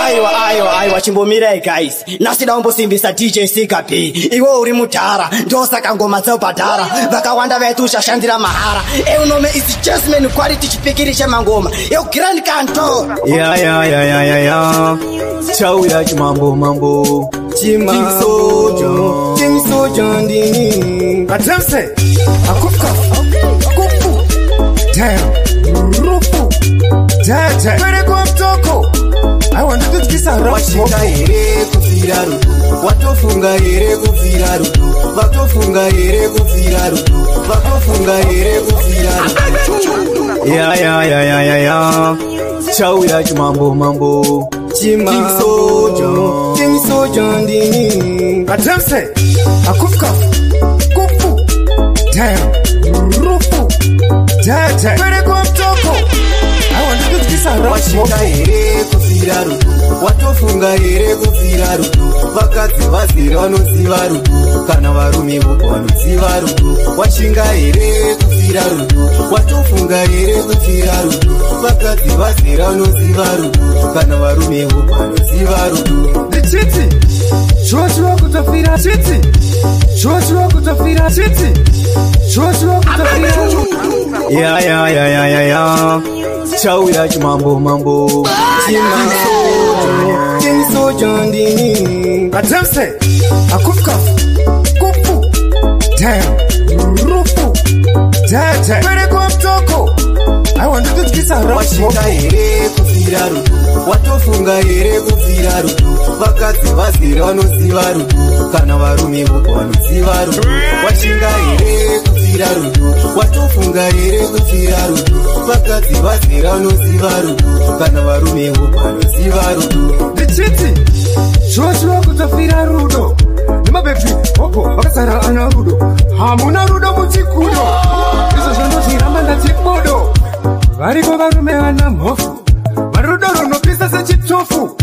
Aiwa, aiwa, aiwa, chimbomirai guys. Nhasi ndaumbosimbisa DJ CKB. Iwe uri mudhara, ndosaka ngoma dzobhadhara. Vakawanda vaiti uchashandira mahara. Eunome is Jasmine quality, chipikiri chemangoma. Eu Grand Canto. Ya ya ya ya ya ya. Chauya chimambo mambo. Chimasoja, chimasoja ndini. Atemse, akufa, kufu, damn, rufu, tete, pereko mtoko. Aiwa, Washinga here kubvira rudo? Watofunga here kubvira rudo? Vatofunga here kubvira rudo? Vatofunga here kubvira rudo? Ya ya ya ya ya ya. Chauya chimambo mambo. Chimasoja, chimasoja ndini. Atemse, akufa, kufu, damn, rufu, tete, pereko mtoko. Washinga here kubvira rudo? Watofunga here kubvira rudo? Vakadzi vazere vanoziva rudo, kana varume vopo vanoziva rudo. Washinga here kubvira rudo? Watofunga here kubvira rudo? Vakadzi vazere vanoziva rudo, kana varume vopo vanoziva rudo. Ndichiti shuwa kutofira, chiti shuwa kutofira, chiti shuwa kutofira. Ya ya ya ya ya ya. Chauya chimambo mambo. Chimasoja, chimasoja ndini. Atemse, akufa, kufu, damn, rufu, tete, pereko mtoko. Aiwa, ndikutyisa. Washinga here kubvira rudo? Watofunga here kubvira rudo? Vakadzi vazere vanoziva rudo, kana varume vopo vanoziva rudo. Washinga here kubvira rudo? Watofunga here kubvira rudo? Vakadzi vazere vanoziva rudo, kana varume vopo vanoziva rudo. Ndichiti shuwa kutofira rudo, nemabhebhi hopo vakazara ana rudo. Hamuna rudo muchikudo, izvo zvandozviramba, ndati bodo. Variko varume vana mhofu, varudo runopisa sechitofu,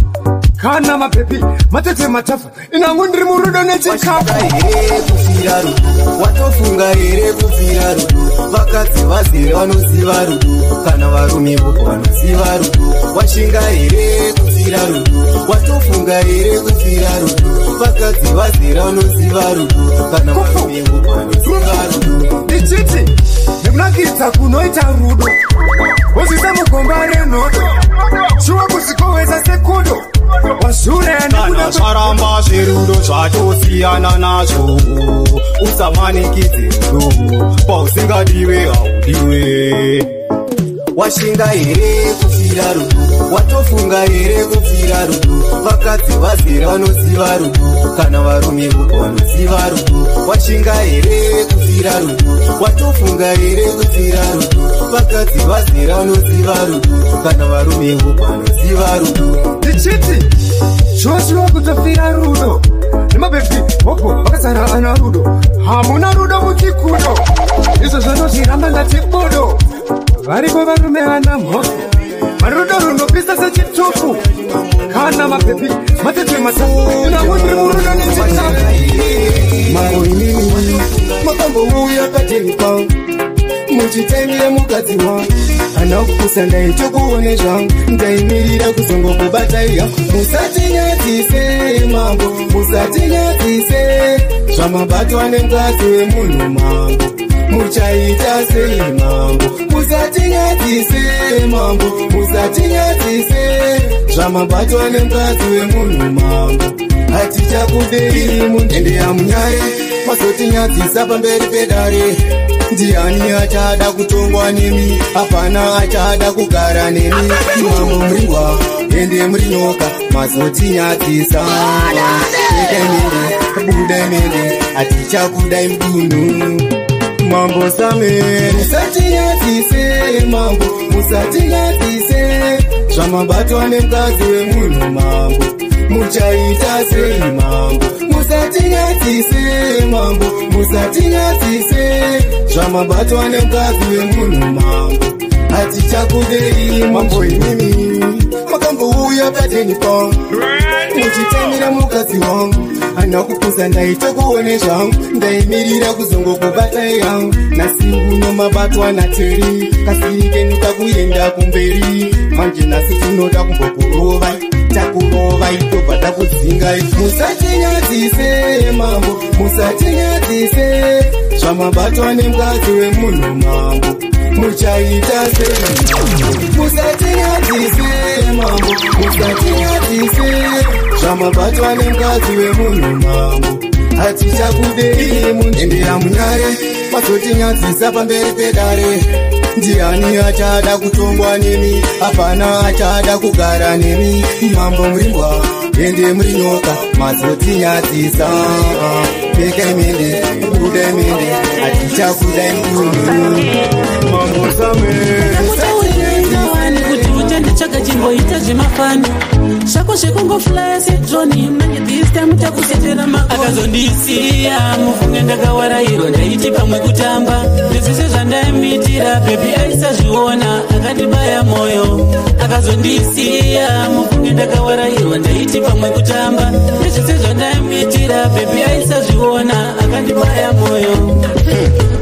kana mabhebhi matete matafu. Inangu ndiri murudo nechikafu. Here kubvira rudo? Watofunga here kubvira rudo? Vakadzi vazere vanoziva rudo, kana varume vopo vanoziva rudo. Washinga here kubvira rudo? Watofunga here kubvira rudo? Vakadzi vazere vanoziva rudo, kana varume vopo vanoziva rudo. Ndichiti nekunakidza kunoita rudo, wozvisa mugomba renhodo, shuwa kuzvikowesa sekudo washure. Kana zvaramba zverudo, zvatosiyana nazvo. Usamanikidze rudo, pausingadiwe haudiwe. Washinga here kubvira rudo? Watofunga here kubvira rudo? Vakadzi vazere vanoziva rudo, kana varume vopo vanoziva rudo. Washinga here kubvira rudo? Watofunga here kubvira rudo? Vakadzi vazere vanoziva rudo, kana varume vopo vanoziva rudo. Ndichiti shuwa kutofira rudo, nemabhebhi hopo vakazara ana rudo. Hamuna rudo muchikudo, izvo zvandozviramba, ndati bodo. Variko varume vana mhofu, varudo runopisa sechitofu, kana mabhebhi matete matafu. Inangu ndiri murudo nechikafu. Mambo imimi makambouya pateni pangu muchitaimira mukadzi wangu, ana kupusa ndaitokuone zvangu, ndaimirira kuzongokubataiya. Musatinyadzise mambo, musatinyadzise. Zvamabatwa nemukadzi wemunhu mambo, muchaita sei mambo? Musatinyadzise mambo, musatinyadzise. Zvamabatwa nemukadzi wemunhu mambo, hatichakudei mundende yamunyare. Mazotinyadzisa pamberi pedare. Ndiani achada kutongwa nemi? Hapana achada kugara nemi. Mambo muringwa ende muri nyoka, mazotinyadzisa. Bude mende, mende, hatichakudai mudunhu. Mambo Same, musatinyadzise mambo, musatinyadzise. Zvamabatwa nemukadzi wemunhu mambo, muchaita sei mambo? Musatinyadzise mambo, musatinyadzise. Zvamabatwa nemukadzi wemunhu mambo, hatichakudei. Mambo imimi makambouya pateni pangu muchitamira mukadzi wangu, ana kupusa ndaitokuone zvangu, ndaimirira kuzongokubatai yangu. Nhasi uno mabatwa nateri, kasiri kenyu kakuenda kumberi. Manje nhasi tinoda kumbokurovai, takurovai tobva takudzingai. Musatinyadzise mambo, musatinyadzise, zvamabatwa nemukadzi wemunhu mambo, muchaita sei mambo? Musatinyadzise mambo, musatinyadzise, zvamabatwa nemukadzi wemunhu mambo, hatichakudei munzvimbo munyare, mazotinyadzisa pamberi pedare. Ndiani achada kutongwa nemi? Hapana achada kugara nemi. Mambo murimbwa ende muri nyoka, mazotinyadzisa. Pfekai mende, budai mende, hatichakudai munhu. Mambo Same, kuti uchanditsvaga chimboita zvemafani zvako zvekungoflya sedrone, manje this time takusetera makoni. Akazondisiya mufunge ndakawarairwa, ndaiti pamwe kutamba, nezvese zvandaimuitira baby aisazviona, akandibaya moyo. Akazondisiya mufunge ndakawarairwa, ndaiti pamwe kutamba, nezvese zvandaimuitira baby aisazviona, akandibaya moyo.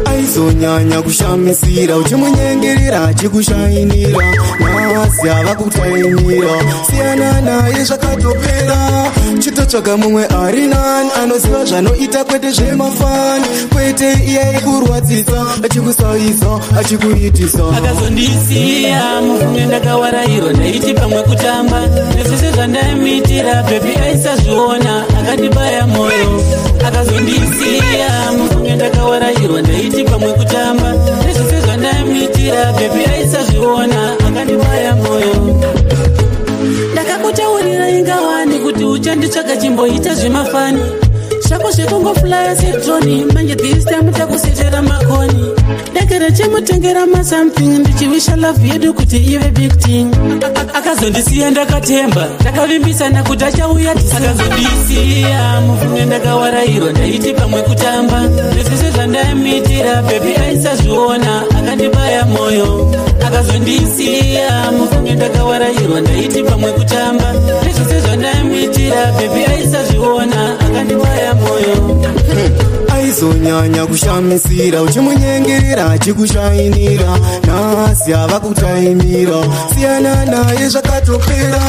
Aizonyanya kushamisira uchimunyengerera achikushainira, nhasi ava kutaimira, siyana naye zvakatopera. Chitotsvaga mumwe ari nani, anoziva zvanoita kwete zvemafani, kwete iye aikurwadzisa achikusaisa achikuitisa. Akazondisiya mufunge ndakawarairwa, ndaiti pamwe kutamba, nezvese zvandaimuitira baby aisazviona, akandibaya moyo. Akazondisiya mufunge ndakawarairwa, ndaiti pamwe kutamba, nezvese zvandaimuitira baby aisazviona, akandibaya moyo. Ndakakutaurira ingawani kuti uchanditsvaga chimboita zvemafani zvako zvekungoflya sedrone, manje this time takusetera makoni. Ndagara chimutengera masomething, ndichiwisha love yedu kuti ive big thing. Akazondisiya ndakatemba, takavimbisana kuti achauya. Akazondisiya mufunge ndakawarairwa, ndaiti pamwe kutamba, nezvese zvandaimuitira baby aisazviona, akandibaya moyo. Akazondisiya mufunge ndakawarairwa, ndaiti pamwe kutamba, nezvese zvandaimuitira baby aisazviona, akandibaya moyo. Aizonyanya kushamisira uchimunyengerera achikushainira, nhasi ava kutaimira, siyana naye zvakatopera.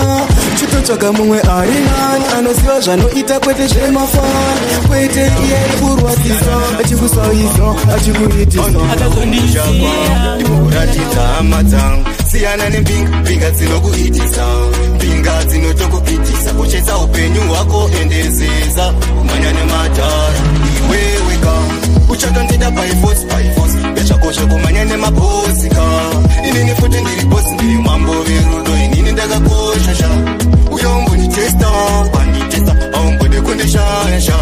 Chitotsvaga mumwe ari nani, anoziva zvanoita kwete zvemafani, kwete iye aikurwadzisa achikusaisa achikuitisa. Akazondisiya ndikuratidza hama dzangu, siyana nembinga, mbinga dzinokuitisa, mbinga dzinotokuitisa, koshesa upenyu hwako endezeza, kumhanya nemadhara iwewe ka, uchatondida by force, by force, ndezvako zvekumhanya nemabhosi ka. Inini futi ndiri bosi, ndiri mambo verudo, inini ndakakosha sha, uyombonditesta kwanditesta, aumbode kundishaya sha,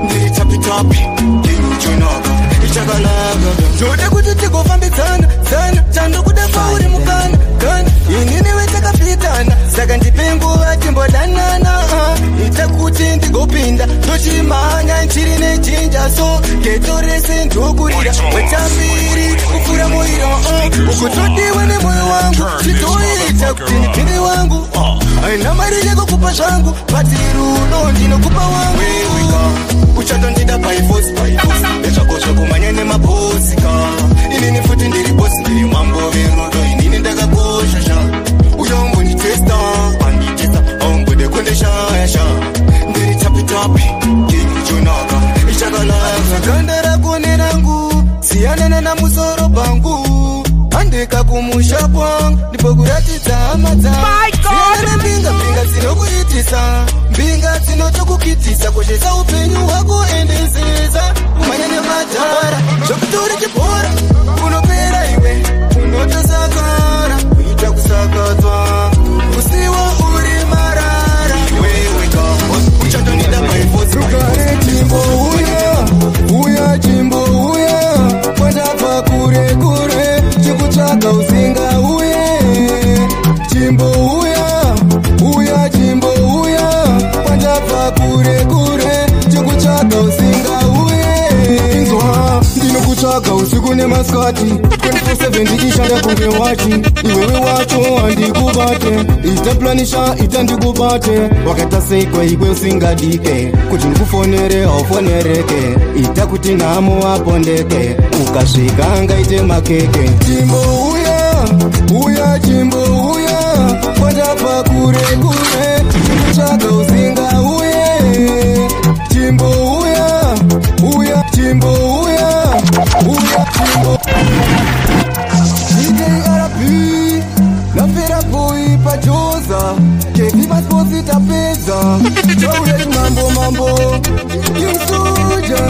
ndiri tapitapi ndinichonaka ichakanaka, ndoda kuti tigofambidzana dzana, chandokuda pauri mukana kana, inini wetakafitana, saka ndipe nguva timbodanana, ita kuti ndigopinda ndochimhanya nchiri nechinja, so geto rese ndokurira wetambiri kupfuura muriro, ukutodiwa nemwoyo wangu, chitoita kuti ndipinde wangu, aina mari yekukupa zvangu, but rudo ndinokupa wangu. Uchatondida by force, by force, ndezvako zvekumhanya nemabhosi ka. Inini futi ndiri bosi, ndiri mambo verudo, inini ndakakosha sha, uyombonditesta kwanditesta, aumbode kundishaya sha, ndiri tapitapi ndinichonaka ichakanaka. Ganda rako nerangu siyana namusoro pangu, andeka kumusha kwangu, ndipokuratidza hama dzangu, siyana nembinga, mbinga dzinokuitisa, mbinga dzinotokukitisa, koshesa upenyu hwako endeseza, kumhanya nemadhara zvokutori chibhora, unopera iwe unotosakara, kuita kusakadzwa usiwo uri marara. Iwewe ka uchatondida by force. Rugare chimbouya, uya chimbouya, kwandabva kure kure, chikutsvaga usingauye. Chimbouya, uya chimbouya, kwandabva kure kure, chikutsvaga usingauye. Inzwa ndinokutsvaga usiku nemasikati, 24/7 ndichishanda kunge wachi, iwewe wacho handikubate, ita planisha ita ndikubate, wakaita seiko iwe usingadike, kuti ndikufonere haufonereke, ita kuti nhamo apondeke, ukasvika ngaite makeke. Chimbouya, uya chimbouya, kure kure, chikutsvaga usingauye. Chimbouya, uya, chimbouya, uya, chimbo. DKRP, nafira boy pajoza, kevi masposi tapedza. Chauya mambo mambo, King Soja.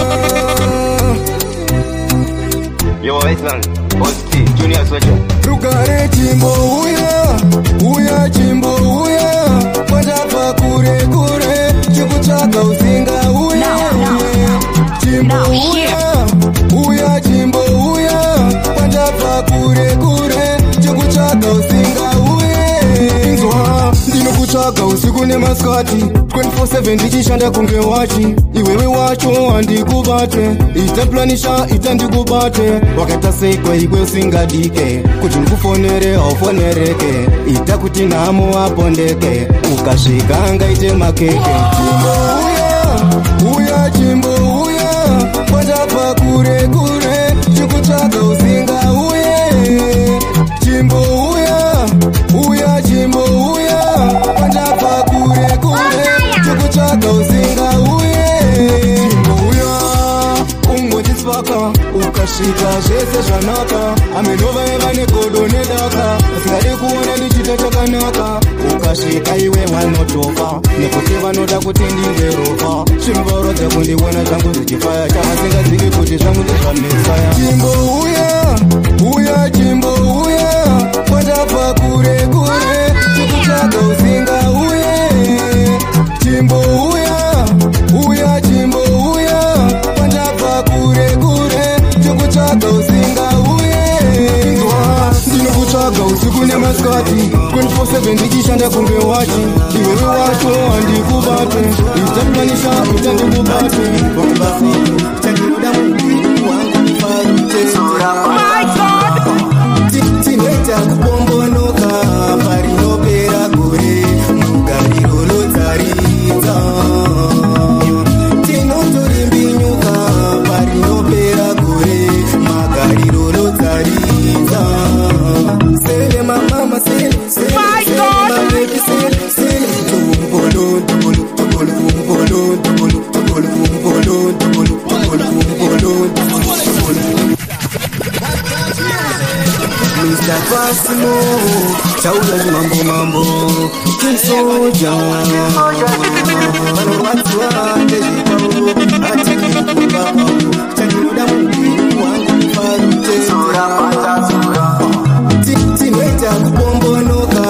Yo, Westland, Osti, Junior Soldier. Rugare chimbouya, uya chimbouya, kwandabva kure kure, chikutsvaga usingauye. Chimbouya, uya chimbouya, kwandabva kure kure, chikutsvaga usingauye. Inzwa, ndinokutsvaga usiku nemasikati, 24/7 ndichishanda kunge wachi. Iwewe wacho handikubate, itaplanisha itandikubate. Wakaita seiko iwe usingadike, kuti ndikufonere haufonereke. Ita kuti nhamo apondeke, ukasvika ngaite makeke. Chimbouya, uya chimbouya, kwandabva kure kure, chikutsvaga usingauye. Chimbouya, uya chimbouya, kwandabva kure kure, chikutsvaga usingauye. Chimbouya, ungonditsvaka, ukasvika zvese zvanaka. Amenova vane godo nedaka, asingadi kuona ndichiita chakanaka. Ukasvika iwe vanotofa, nekuti vanoda kuti ndive rofa. Zvinovarodza kundiona zvangu zvichifaya, chavasingazivi kuti zvangu ndezvamesaya. Chimbouya, uya chimbouya, kwandabva kure kure, chikutsvaga usingauye. Chimbouya, uya chimbouya, kwandabva kure kure, chikutsvaga usingauye. Ndinokutsvaga usiku nemasikati, 24/7 ndichishanda kunge wachi. Iwewe wacho handikubate, itaplanisha itandikubate. Tinoita kupombonoka parinopera gore, mugariro lotsaridza. Tinotorimbinyuka parinopera gore, magariro lotsaridza. Sele mama sele, sele, sele my baby sele, sele. Tumbolo, tumbolo, tumbolo, tumbolo, tumbolo, tumbolo, tumbolo, tumbolo, tumbolo, tumbolo. Mr. Fasimo, Chauya mambo mambo, King Soja. Vanorwadziwa ndezvipauro, hatidi kumba kwavo. Chandinoda muupenyu hwangu mufaro chete. Tinoita kupombonoka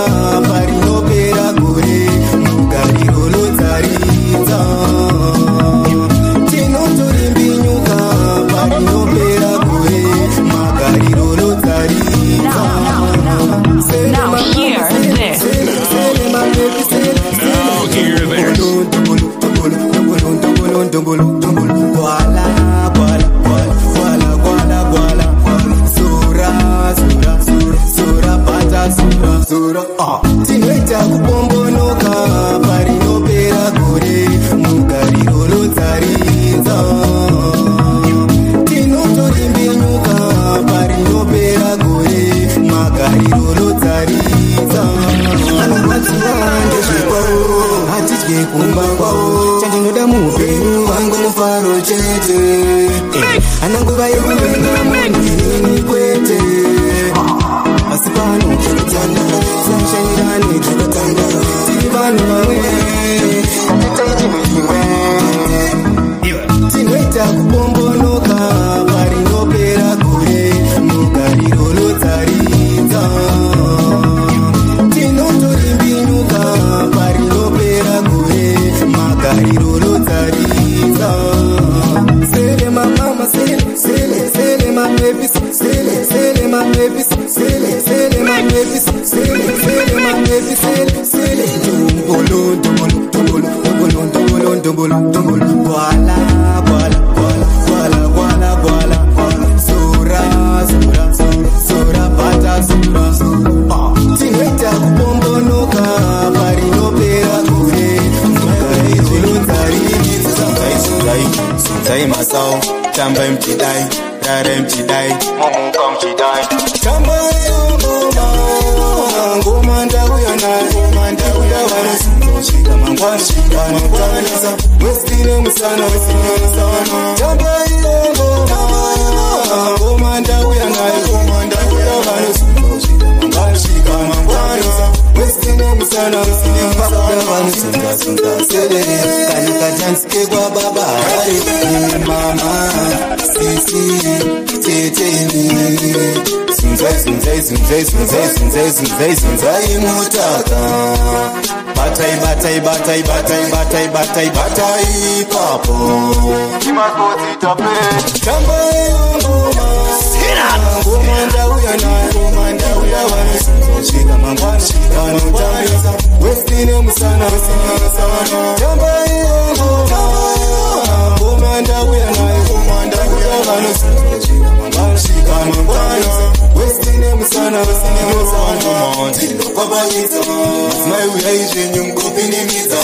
parinopera gore, mugariro lotsaridza. Tinotorimbinyuka parinopera gore, magariro lotsaridza. Now hear this. Now hear this. Tinoita kupombonoka parinopera gore, mugariro lotsaridza. Tinotorimbinyuka parinopera gore, magariro lotsaridza. Vanorwadziwa ndezvikwavo, hatidye kumba kwavo. Chandinoda muupenyu hwangu mufaro chete. Hana nguva yekuvenga munhu inini kwete. Asi pano tokutandara, tisashayirane tokutandara. Tiri vanhu vamwe, ngatiitei chinhu chimwe. Tinoita kupombonoka parinopera gore, mugariro lotsaridza. Tinotorimbinyuka parinopera gore, magariro lotsaridza. Sele mama sele, sele, sele my baby, sele, sele my baby, sele, sele my baby, sele, sele my baby, sele, sele. Tumbolo, tumbolo, tumbolo, tumbolo, tumbolo, tumbolo, tumbolo. Gwala, gwala, gwala, gwala, gwala, gwala. Sura, sura, sura, sura, bata, sura, sura. Tinoita kupombonoka parinopera gore, mugariro lotsaridza. Sunzai masau, tambai mchidai, rare mchidai, mumuka mchidai. Tambai ngoma, ngoma ndauya nayo, ngoma ndauya vanosunzosvika mangwana, vanotambisa wesine musana, wesine musana. Tamba iyo ngoma, ngoma ndauya nayo, ngoma ndauya vanosunzosvika mangwana, mangwana. Wesine musana, wesine musana. Vanosunza-sunza serere, kana kadhansi kekwababa Harare. Imi mama, sisi, tete imi. Sunzai, sunzai, sunzai, sunzai, sunzai, sunzai, sunzai mutaka. Batai, batai, batai, batai, batai, batai, batai ipapo. Tamba iyo ngoma, ngoma ndauya nayo, ngoma ndauya vanosunzosvika mangwana, vanotambisa wesine musana, wesine musana. Tamba iyo ngoma, ngoma ndauya nayo, ngoma ndauya vanosunzosvika mangwana, mangwana. Wesine musana, wesine musana. Ndinokwapanyisa madzimai, uyai zvenyu mugopinimidza.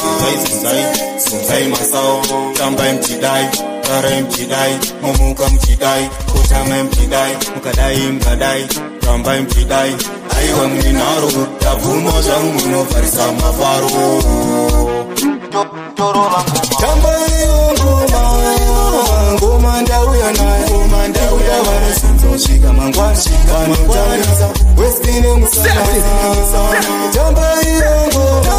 Sunzai, sunzai masau, tambai muchidai, rarai muchidai, momuka muchidai, kotamai muchidai, mukadai mukadai, rambai muchidai. Aiwa munenharo, ndabvuma zvangu munovharisa mafaro. Tamba iyo ngoma, ngoma ndauya nayo, ngoma ndauya vanosunzosvika mangwana, vanotambisa wesine musana, wesine musana. Tamba iyo ngoma,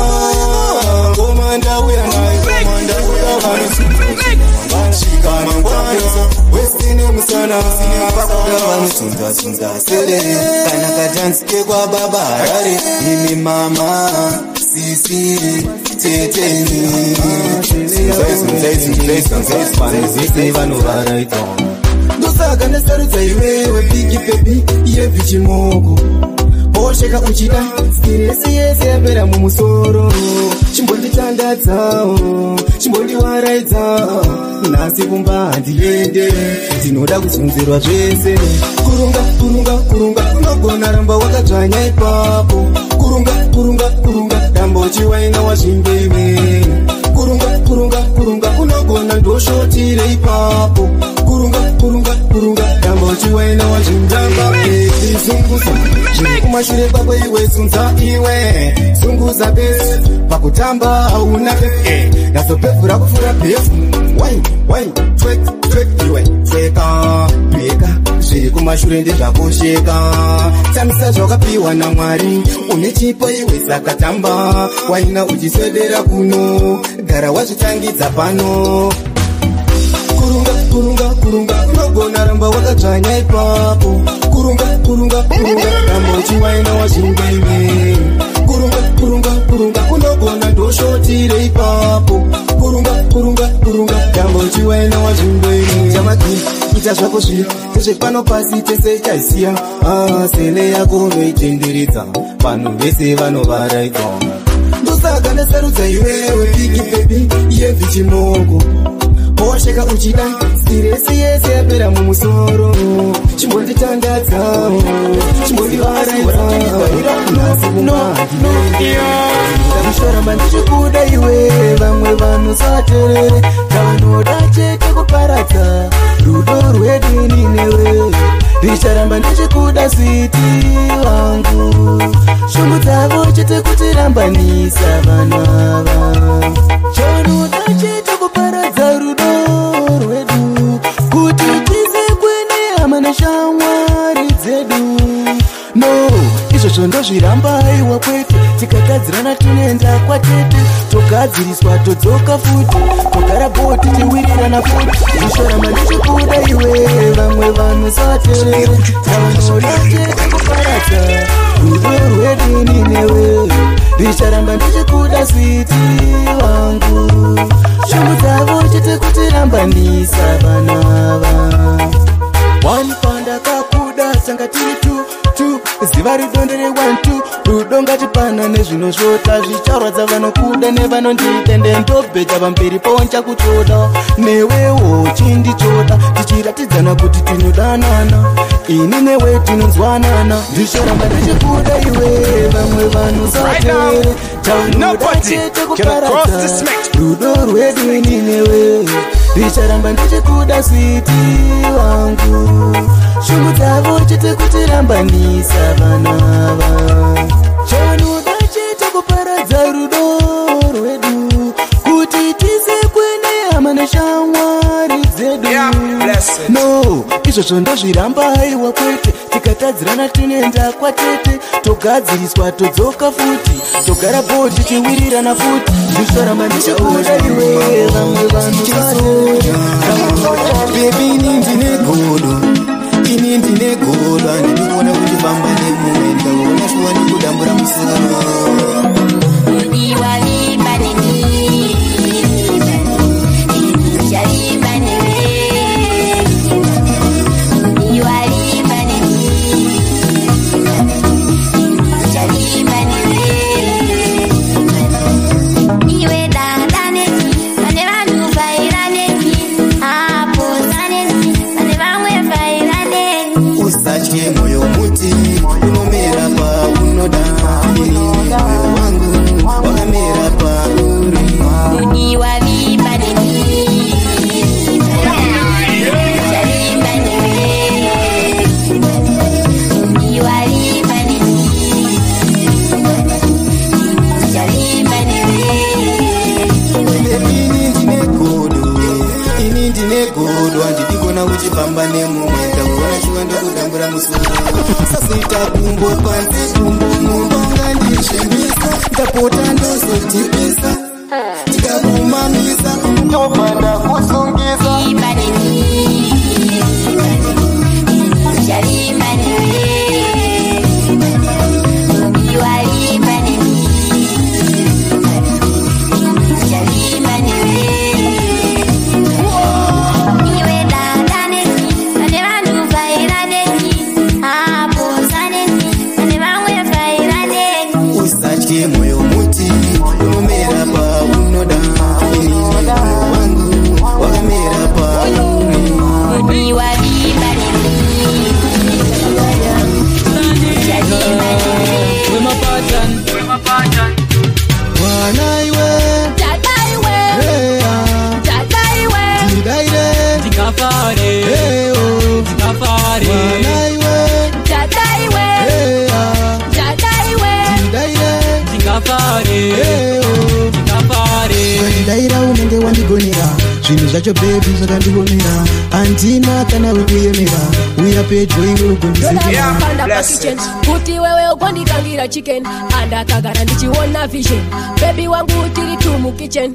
ngoma ndauya nayo, ngoma ndauya vanosunzosvika mangwana, mangwana. Wesine musana, wesine musana. Vanosunza-sunza serere, kana kadhansi kekwababa Harare. Imi mama, sisi, tete imi. Sunzai, sunzai, sunzai, sunzai, sunzai, Vese vanovaraidza, ndosaka ndasarudza iwewe. Big baby yebvichimoko osheka uchida, stress yese yapera mumusoro. Chimbonditandadzawo, chimbondiwaraidza. Nhasi kumba handiende, ndinoda kuzunzirwa zvese. Kurunga, kurunga, kurunga, unogona, ramba wakadzvanya ipapo. Kurunga, kurunga, kurunga, ramba uchiwaina wazvimbeiwe. Kurunga, kurunga, kurunga, unogona, ndoshotire ipapo. Kurunga, kurunga, kurunga, ramba uchiwaina wazvindamba. Zunguza zviri kumashure kwako iwe, zunza iwe, zunguza besi. Pakutamba hauna pefu, nasobhevhura kufura bhefu. Wai wai, twek twek iwe, tweka tweka, zviri kumashure ndezvakosheka. Tamisa zvakapiwa naMwari, une chipo iwe, saka tamba waina uchiswedera kuno, gara wazvitangidza pano. Kurunga, kurunga, kurunga, unogona, ramba wakadzvanya ipapo. Kurunga, kurunga, kurunga, ramba uchiwaina wazvimbeiwe. Kurunga, kurunga, kurunga, unogona, ndoshotire ipapo. Kurunga, kurunga, kurunga, ramba uchiwaina wazvimbeiwe. Chamaki ita zvako zviya tezvepano pasi tese chaisiya. Ah, sele yako unoitenderedza, vanhu vese vanovaraidza. Ndosaka ndasarudza iwewe. Big baby yebvichimoko osheka uchida, stress yese yapera mumusoro. Chimbonditandadzawo, chimbondivaraidza. Nhasi kumba Ndishoramba ndichikuda iwe, vamwe vanhu saterere, chavanoda chete kuparadza rudo rwedu ini newe. Ndicharamba ndichikuda sweetie wangu, shungu dzavo chete kutirambanisa vanhu ava. Chavanoda chete kuparadza rudo rwedu, kuti tisekwe nehama neshamwari dzedu. No, izvozvo ndozviramba, iwa kwete. Tikagadzirana tunoenda kwatete, togadziriswa todzoka futi, togara bo tichiwirirana futi. Ndishoramba ndichikuda iwe, vamwe vanhu saterere, chavanoda chete kuparadza rudo rwedu ini newe. Ndicharamba ndichikuda sweetie wangu, shungu dzavo chete kutirambanisa vanhu ava. One pandakakuda sanga tiri two two, ziva rudo ndere one two. Rudo ngatipana nezvinosvota, zvicharwadza vanokuda nevanonditende. Ndobheja pamberi pavo nchakutoda, newewo chinditsvoda, tichiratidzana kuti tinodanana, ini newe tinonzwanana. Ndichoramba ndichikuda iwe, vamwe vanhu satere, chavanoda chete kuparadza rudo rwedu ini newe. Ndicharamba ndichikuda sweetie wangu, shungu dzavo chete kutirambanisa vanhu ava. Chavanoda chete. Izvozvo ndozviramba, aiwa kwete. Tikatadzirana tinoenda kwatete, togadziriswa, todzoka futi, togara bho tichiwirirana futi. Ndicharamba ndichikuda iwe, vamwe vanhu. Baby, ini ndine godo, ini ndine godo. Handidi kuona kuchifamba nemumwe. Ndikakuona shuwa ndikudambura musoro. Mudiwa, vimba neni, uchavimba newe. Mudiwa, vimba neni, uchavimba newe. Iwe dada neni, pane vanhu vaira neni, apo saneni, pane vamwe vaira neni. Usatye moyo, muti unomera paunoda. Ini moyo wangu wakamera pauri. Mudiwa, vimba neni, uchavimba newe. Mudiwa, vimba neni, uchavimba newe. Ini ndine godo, ini ndine godo. Handidi kuona uchifamba nemumwe. Ndikakuona shuwa ndikudambura musoro. Sazoita kumbo panze, kumbo mumba ungandisvimbisa. Ndapota ndozotipisa, tikakumamisa ndobva ndakusungisa. Vimba neni, uchavimba newe. Mudiwa, vimba neni, uchavimba newe. Iwe dada neni, pane vanhu vaira neni, apo saneni, pane vamwe vaira neni. Usatye moyo, muti unomera paunoda. Ini moyo wangu wakamera pauri. Mudiwa, vimba neni, uchavimba newe. Mwana iwe. Dada iwe. Heya. Dada iwe. Ndidaire. Ndingafare. Heyo. Ndingafare. Mwana iwe. Dada iwe. Heya. Dada iwe. Ndidaire. Ndingafare. Heyo. Ndingafare. Ukandidaira unenge wandigonera. Zvinhu zvacho baby zvakandiomera, handina kana wekuyemera. Uya pedyo iwe ugondizivira. Ndopanda pakitchen kuti wewe ugondikangira chicken, andakagara ndichiona vision. Baby wangu, tiri tu mukitchen.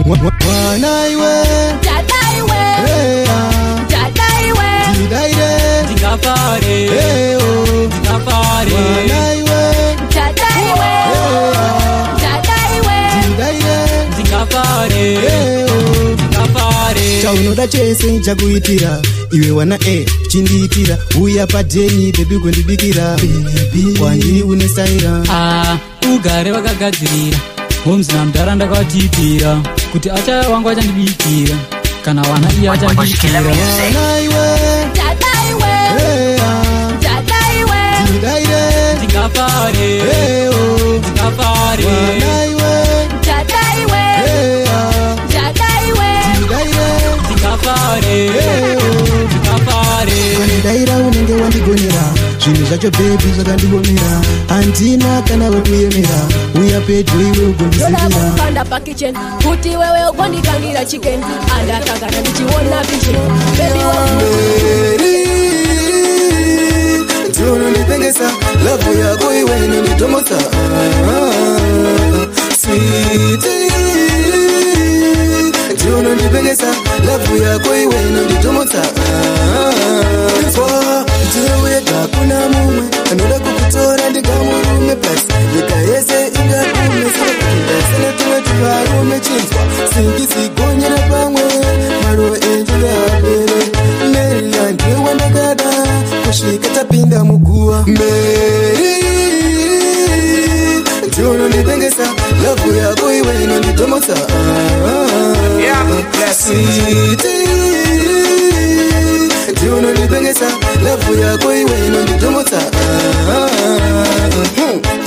Mwana iwe. Dada iwe. Heya. Dada iwe. Ndidaire. Ndingafare. Heyo. Ndingafare. Mwana iwe. Dada iwe. Dada iwe. Ndidaire. Ndingafare. Heyo. Ndingafare. Chaunoda chese chakuitira iwe wana e chindiitira. Uya padheni baby, kundibikira kwandiri unesaira. Ah, ugare wakagadzirira. Homes namudhara ndakatipira kuti achaya wangu achandibikira, kana wana iye achandibikira. Mwana iwe. Dada iwe. Heya. Dada iwe. Ndidaire. Ndingafare. Heyo. Ndingafare. Mwana iwe. Dada iwe. Heya. Dada iwe. Ndidaire. Ndingafare. Ndingafare. Ukandidaira unenge wandigonera. Zvinhu zvacho baby zvakandiomera, handina kana wekuyemera. Uya pedyo iwe ugondizivira. Ndopanda pakitchen kuti wewe ugondikangira chicken, andakagara ndichiona vision. Baby wangu. Mary, unondipengesa. Love yako iwe inonditomotsa. Sweetie, unondipengesa. Love yako iwe inonditomotsa. Ndiwe wega, kuna mumwe anoda kukutora ndingamurume. Plus nyika yese ingakume sene tumwe tuvarume. Chinzwa singisigonyera pamwe maruva enjingapere. Maria, ndiwe wandakada kusvika tapinda muguva. Mary, ndiwe unondipengesa. Love yako iwe inonditomotsa. Sweetie, ndiwe unondipengesa. Love yako iwe inonditomotsa.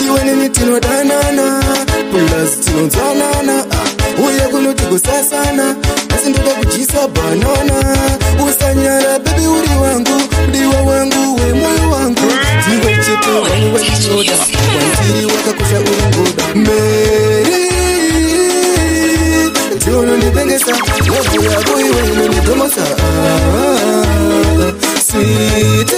Iwe neni tinodanana, plus tinonzwanana. Uye kunoti kusasana, asi ndoda kudyisa banana. Usanyara baby, uri wangu, mudiwa wangu wemwoyo wangu. Ndiwe chete wangu wandinoda, wandiri wakakosha, uri ngoda. Mary, ndiwe unondipengesa. Love yako iwe inonditomotsa. Sweetie,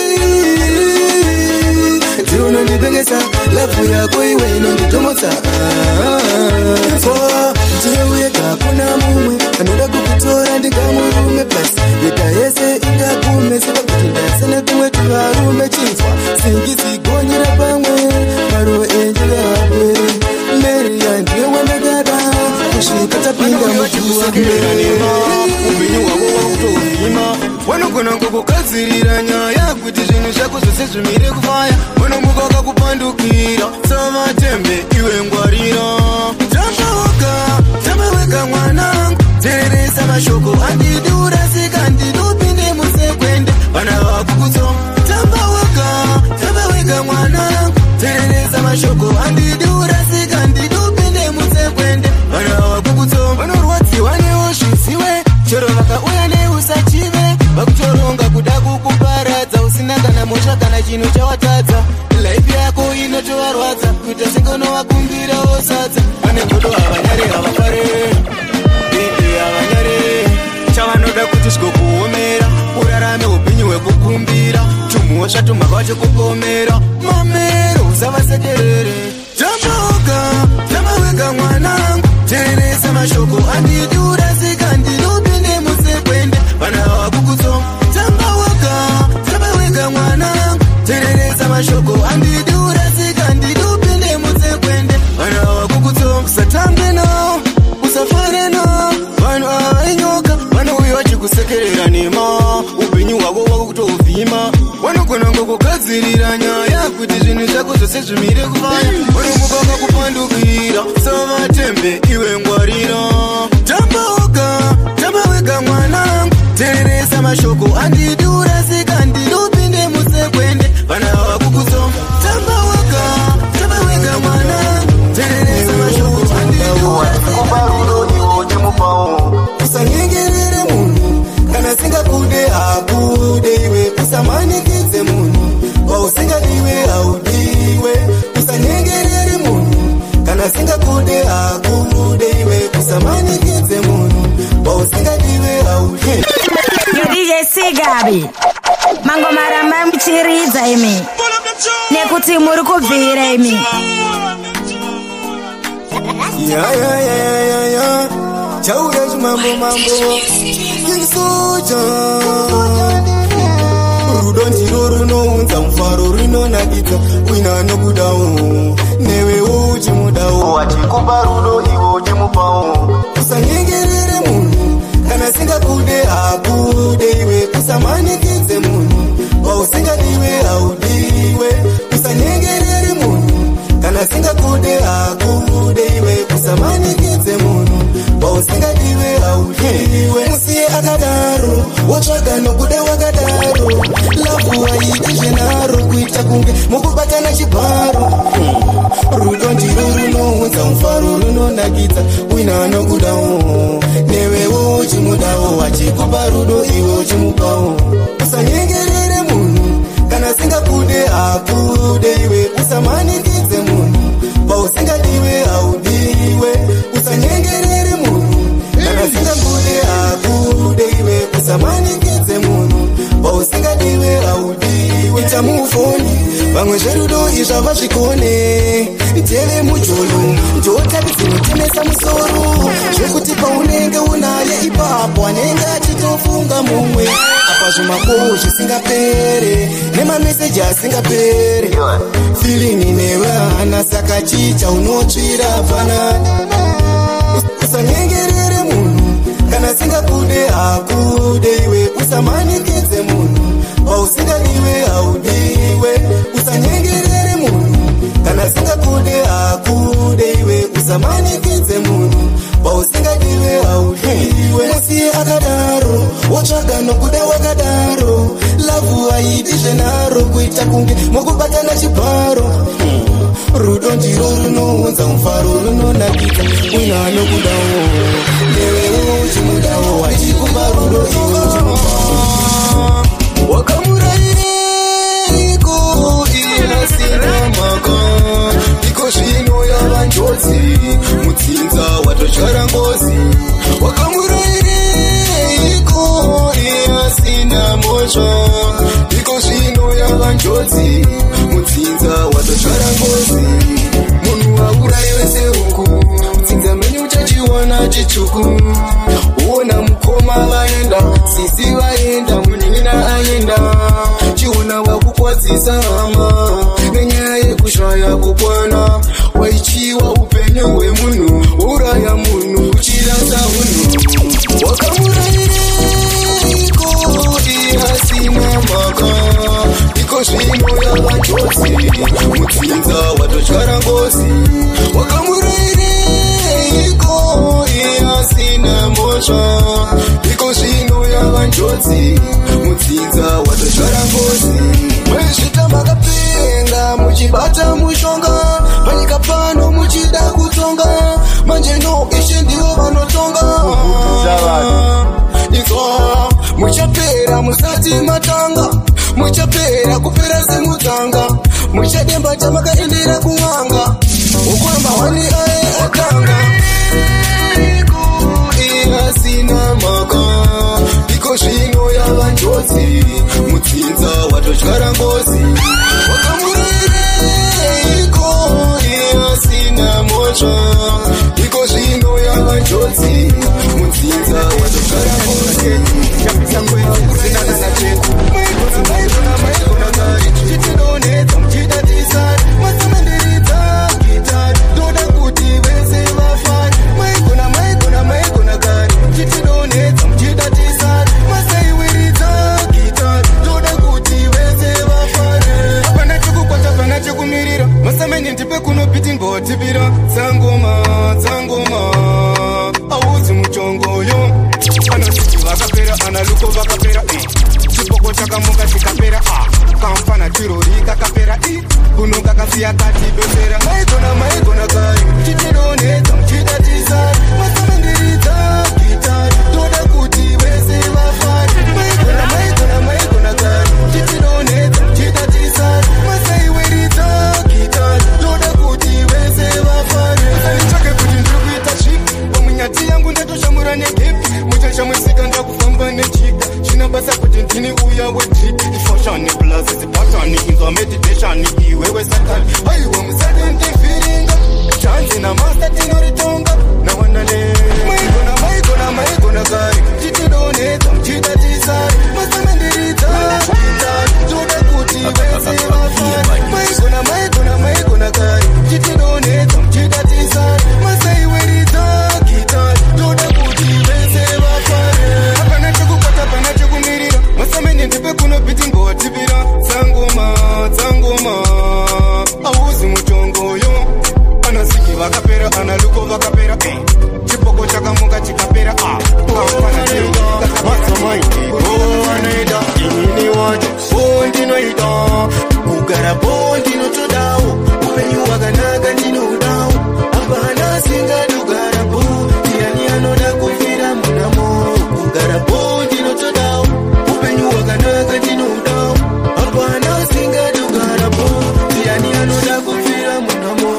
unondipengesa lafu yako iwe inonditomotsa. Ndiwe wega kuna mumwe anoda kukutora ndingamurume plus nyika yese ingagume saka kuti ndasene tumwe tuvarume chinzwa singizigonyera pamwe maruva enjirawe Maria ndiwe wandakada kusvika tapinda mukusekerera nema upenyu hwako wakutohuvhima vanogona kukugadzirira nyaya kuti zvinhu zvako zvose zvimire kufaya vanomuka vakakupandukira savatembe iwe ngwarira tamba wega wega mwanangu teeresa mashoko handidi urasika handidi upinde musekwende vana vakukutsoma tamba wega mwanangu teeresa mashoko handidi urasika handidi upinde musekwende vana vakukutsoma vanorwadziwa neuzviziwe chero vakauya neusachive vakutoronga kuda kukuparadza usina kana mhosva kana chinhu chawatadza laifi yako inotovarwadza kuita sengonovakumbirawo sadza vane godo havanyare havafare ende havanyare chavanoda kuti zvikokuomera urarame upenyu hwekukumbira tumhosva tumhaka chekupomera mamero usavasekerere tamba wega mwanangu teeresa mashoko handidi urasika handidi upinde musekwende vana vakukutsoma tamba wega mwanangu teeresa mashoko handidi urasika handidi upinde musekwende vana vakukutsoma usatambe nao usafare nao vanhu ava inyoka vanouya vachikusekerera nema upenyu hwako wakutouvhima vanogona kukugadzirira nyaya kuti zvinhu zvako zvose zvimire kufaya vanomuka vakakupandukira savatembe iwe ngwarira tamba wega mwanangu teeresa mashoko handidi urasika handidi upinde musekwende vana vakukutsoma tamba wega mwanangu teeresa mashoko handidi urasika Usanyengerere munhu kana singakude hakude iwe usamanikidze munhu wausingadiwe haudiwe usanyengerere munhu kana singakude hakude iwe usamanikidze munhu wausingadiwe haudiwe. Yo DJ Sigabi mangoma ramba muchiridza imi nekuti muri kubvira imi. Ya ya ya ya ya Chauya chimambo mambo King Soja Rudo ndiro runounza mufaro runonakidza uina anokudawo newe uchimudawo wachikupa rudo iwe uchimupawo usanyengerere munhu kana singakude hakude iwe usamanikidze munhu wausingadiwe haudiwe usanyengerere munhu kana singakude hakude iwe usamanikidze munhu wausingadiwe haudiwe musiye akadaro wotsvaga nokuda wakadaro lavhu haiti zvenaro kuita kunge mukubatana chibharo rudo ndiro runounza mufaro runonakidza uina anokudawo newewo uchimudawo achikupa rudo iwe uchimupawo usanyengerere munhu kana singakude hakude iwe usamanikidze munhu pausingadiwe haudiwe usanyengerere munhu kana singakude hakude iwe usamanikidze munhu pausingadiwe haudiwe ita mufoni vamwe zverudo izvava zvikone teve mujolo ndotapi dzinotemesa musoro zvekuti paunenge unaye ipapo anenge achitofunga mumwe apa zvimakowo zvisingapere nemameseji asingapere filini newe hana saka chicha unotsvira hapana usanyengerere munhu kana singakude hakude iwe usamanikidze munhu wausingadiwe haudiwe usanyengerere munhu kana singakude hakude iwe usamanikidze munhu wausingadiwe haudiwe musiye akadaro wotsvaga nokuda wakadaro lavhu haidi zvenaro kuita kunge mukubatana chibharo rudo ndiro runounza mufaro runonakidza uina anokudawo newewo uchimudawo achikupa rudo iwe uchimupawo wakamurairiko inasina maka iko zvino yava njodzi mutsinza watotyara ngozi wakamurairiko inasina mhosva chitsvuku. Ona mukoma vaenda, sisi vaenda, munin'ina aenda. Chiona wakukwadzisa hama nenyaya yekushaya kukwana. Waichiwa upenyu hwemunhu, uraya munhu uchirasa hunhu. Wakamurayireiko iye asina mhaka? Iko zvino yava njodzi, mutsinza watotyara ngozi. Wakamurayireiko iye asina mhosva? Iko zvino yava njodzi, mutsinza watotyara ngozi. Maizvita makapenga muchibata mushonga, panyika pano muchida kutonga. Manje no, ishe ndivo vanotonga. Inzwa, muchapera musati matanga, muchapera kupera semutsanga. Muchademba chamakaendera kuvanga, ukuramba wani aye atanga. Iye asina mhaka, iko zvino yava njodzi, mutsinza watotyara ngozi. Wakamurayireiko iye asina mhosva? Iko zvino yava njodzi, mutsinza watotyara ngozi. Tipira tsangoma tsangoma, auzi muchongoyo. Anasiti vakapera, analuko vakapera, chipoko chakamuka chikapera, kamfana chirori kakapera, kuno kakasiya katibetsera. Maigona maigona kare, muchitidonhedza muchidatisa, masamandiridza gitari, toda kuti vese vafare. Maigona maigona maigona kare, muchitidonhedza muchidatisa, masaiwiridza gitari, toda kuti vese vafare. Usanditsvake kuti ndiri kuita zvipi, pamunyati yangu ndatoshamura negepi. Muchashamwisika ndakufamba nejika, zvina basa kuti ndini uya wedrip. Ifashani plus zipatani, inzwa meditation iwewe satani. Aiwa musati ndivhiringa, chanzi namasta tinoritonga. Nawanane maigona maigona maigona kare, muchitidonhedza muchidatisare, masamandiridza gitari, toda kuti vese vafare. Maigona maigona maigona kare, muchitidonhedza muchidatisare, masaiwiridza gitari, toda kuti vese vafare. Hapana chekukwata, hapana chekumirira, masamene ndipe kuno biti ngotipira. Tsangoma tsangoma, auzi muchongoyo. Anasiki vakapera, analuko vakapera, chipoko chakamuka chikapera, matsamaiti inini wacho bondinoita kugara bondinotodawo upenyu hwakanaka ndinodawo. Hapana asingadugara bo, ndiani anoda kufira munamo? Kugara bondinotodawo upenyu hwakanaka ndinodawo. Hapana asingadugara bo, ndiani anoda kufira munamo?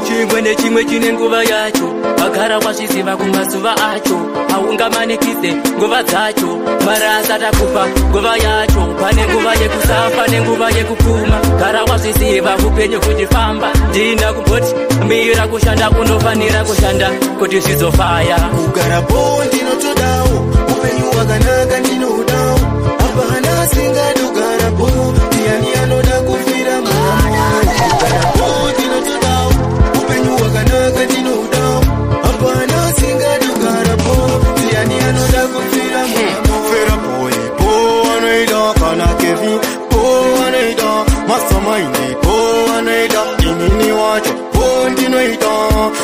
Chimwe nechimwe chine nguva yacho, vagara wazviziva kumazuva acho. Haungamanikidze nguva dzacho, Mwari asati akupa nguva yacho. Pane nguva yekusafa nenguva yekupfuma, gara wazviziva upenyu huchifamba. Ndina kumboti mira kushanda, unofanira kushanda kuti zvizofaya. Kugara bo ndinotodawo upenyu hwakanaka ndinodawo. Hapana asingadugara bo, ndiani anoda kufira munamo? Kugara bo ndinotodawo upenyu hwakanaka ndinodawo. Hapana asingadugara bo, ndiani anoda kufira munamo? Fera boy bo anoida kana Kevin bo anoida masamaini bo anoida inini wacho bo ndinoita.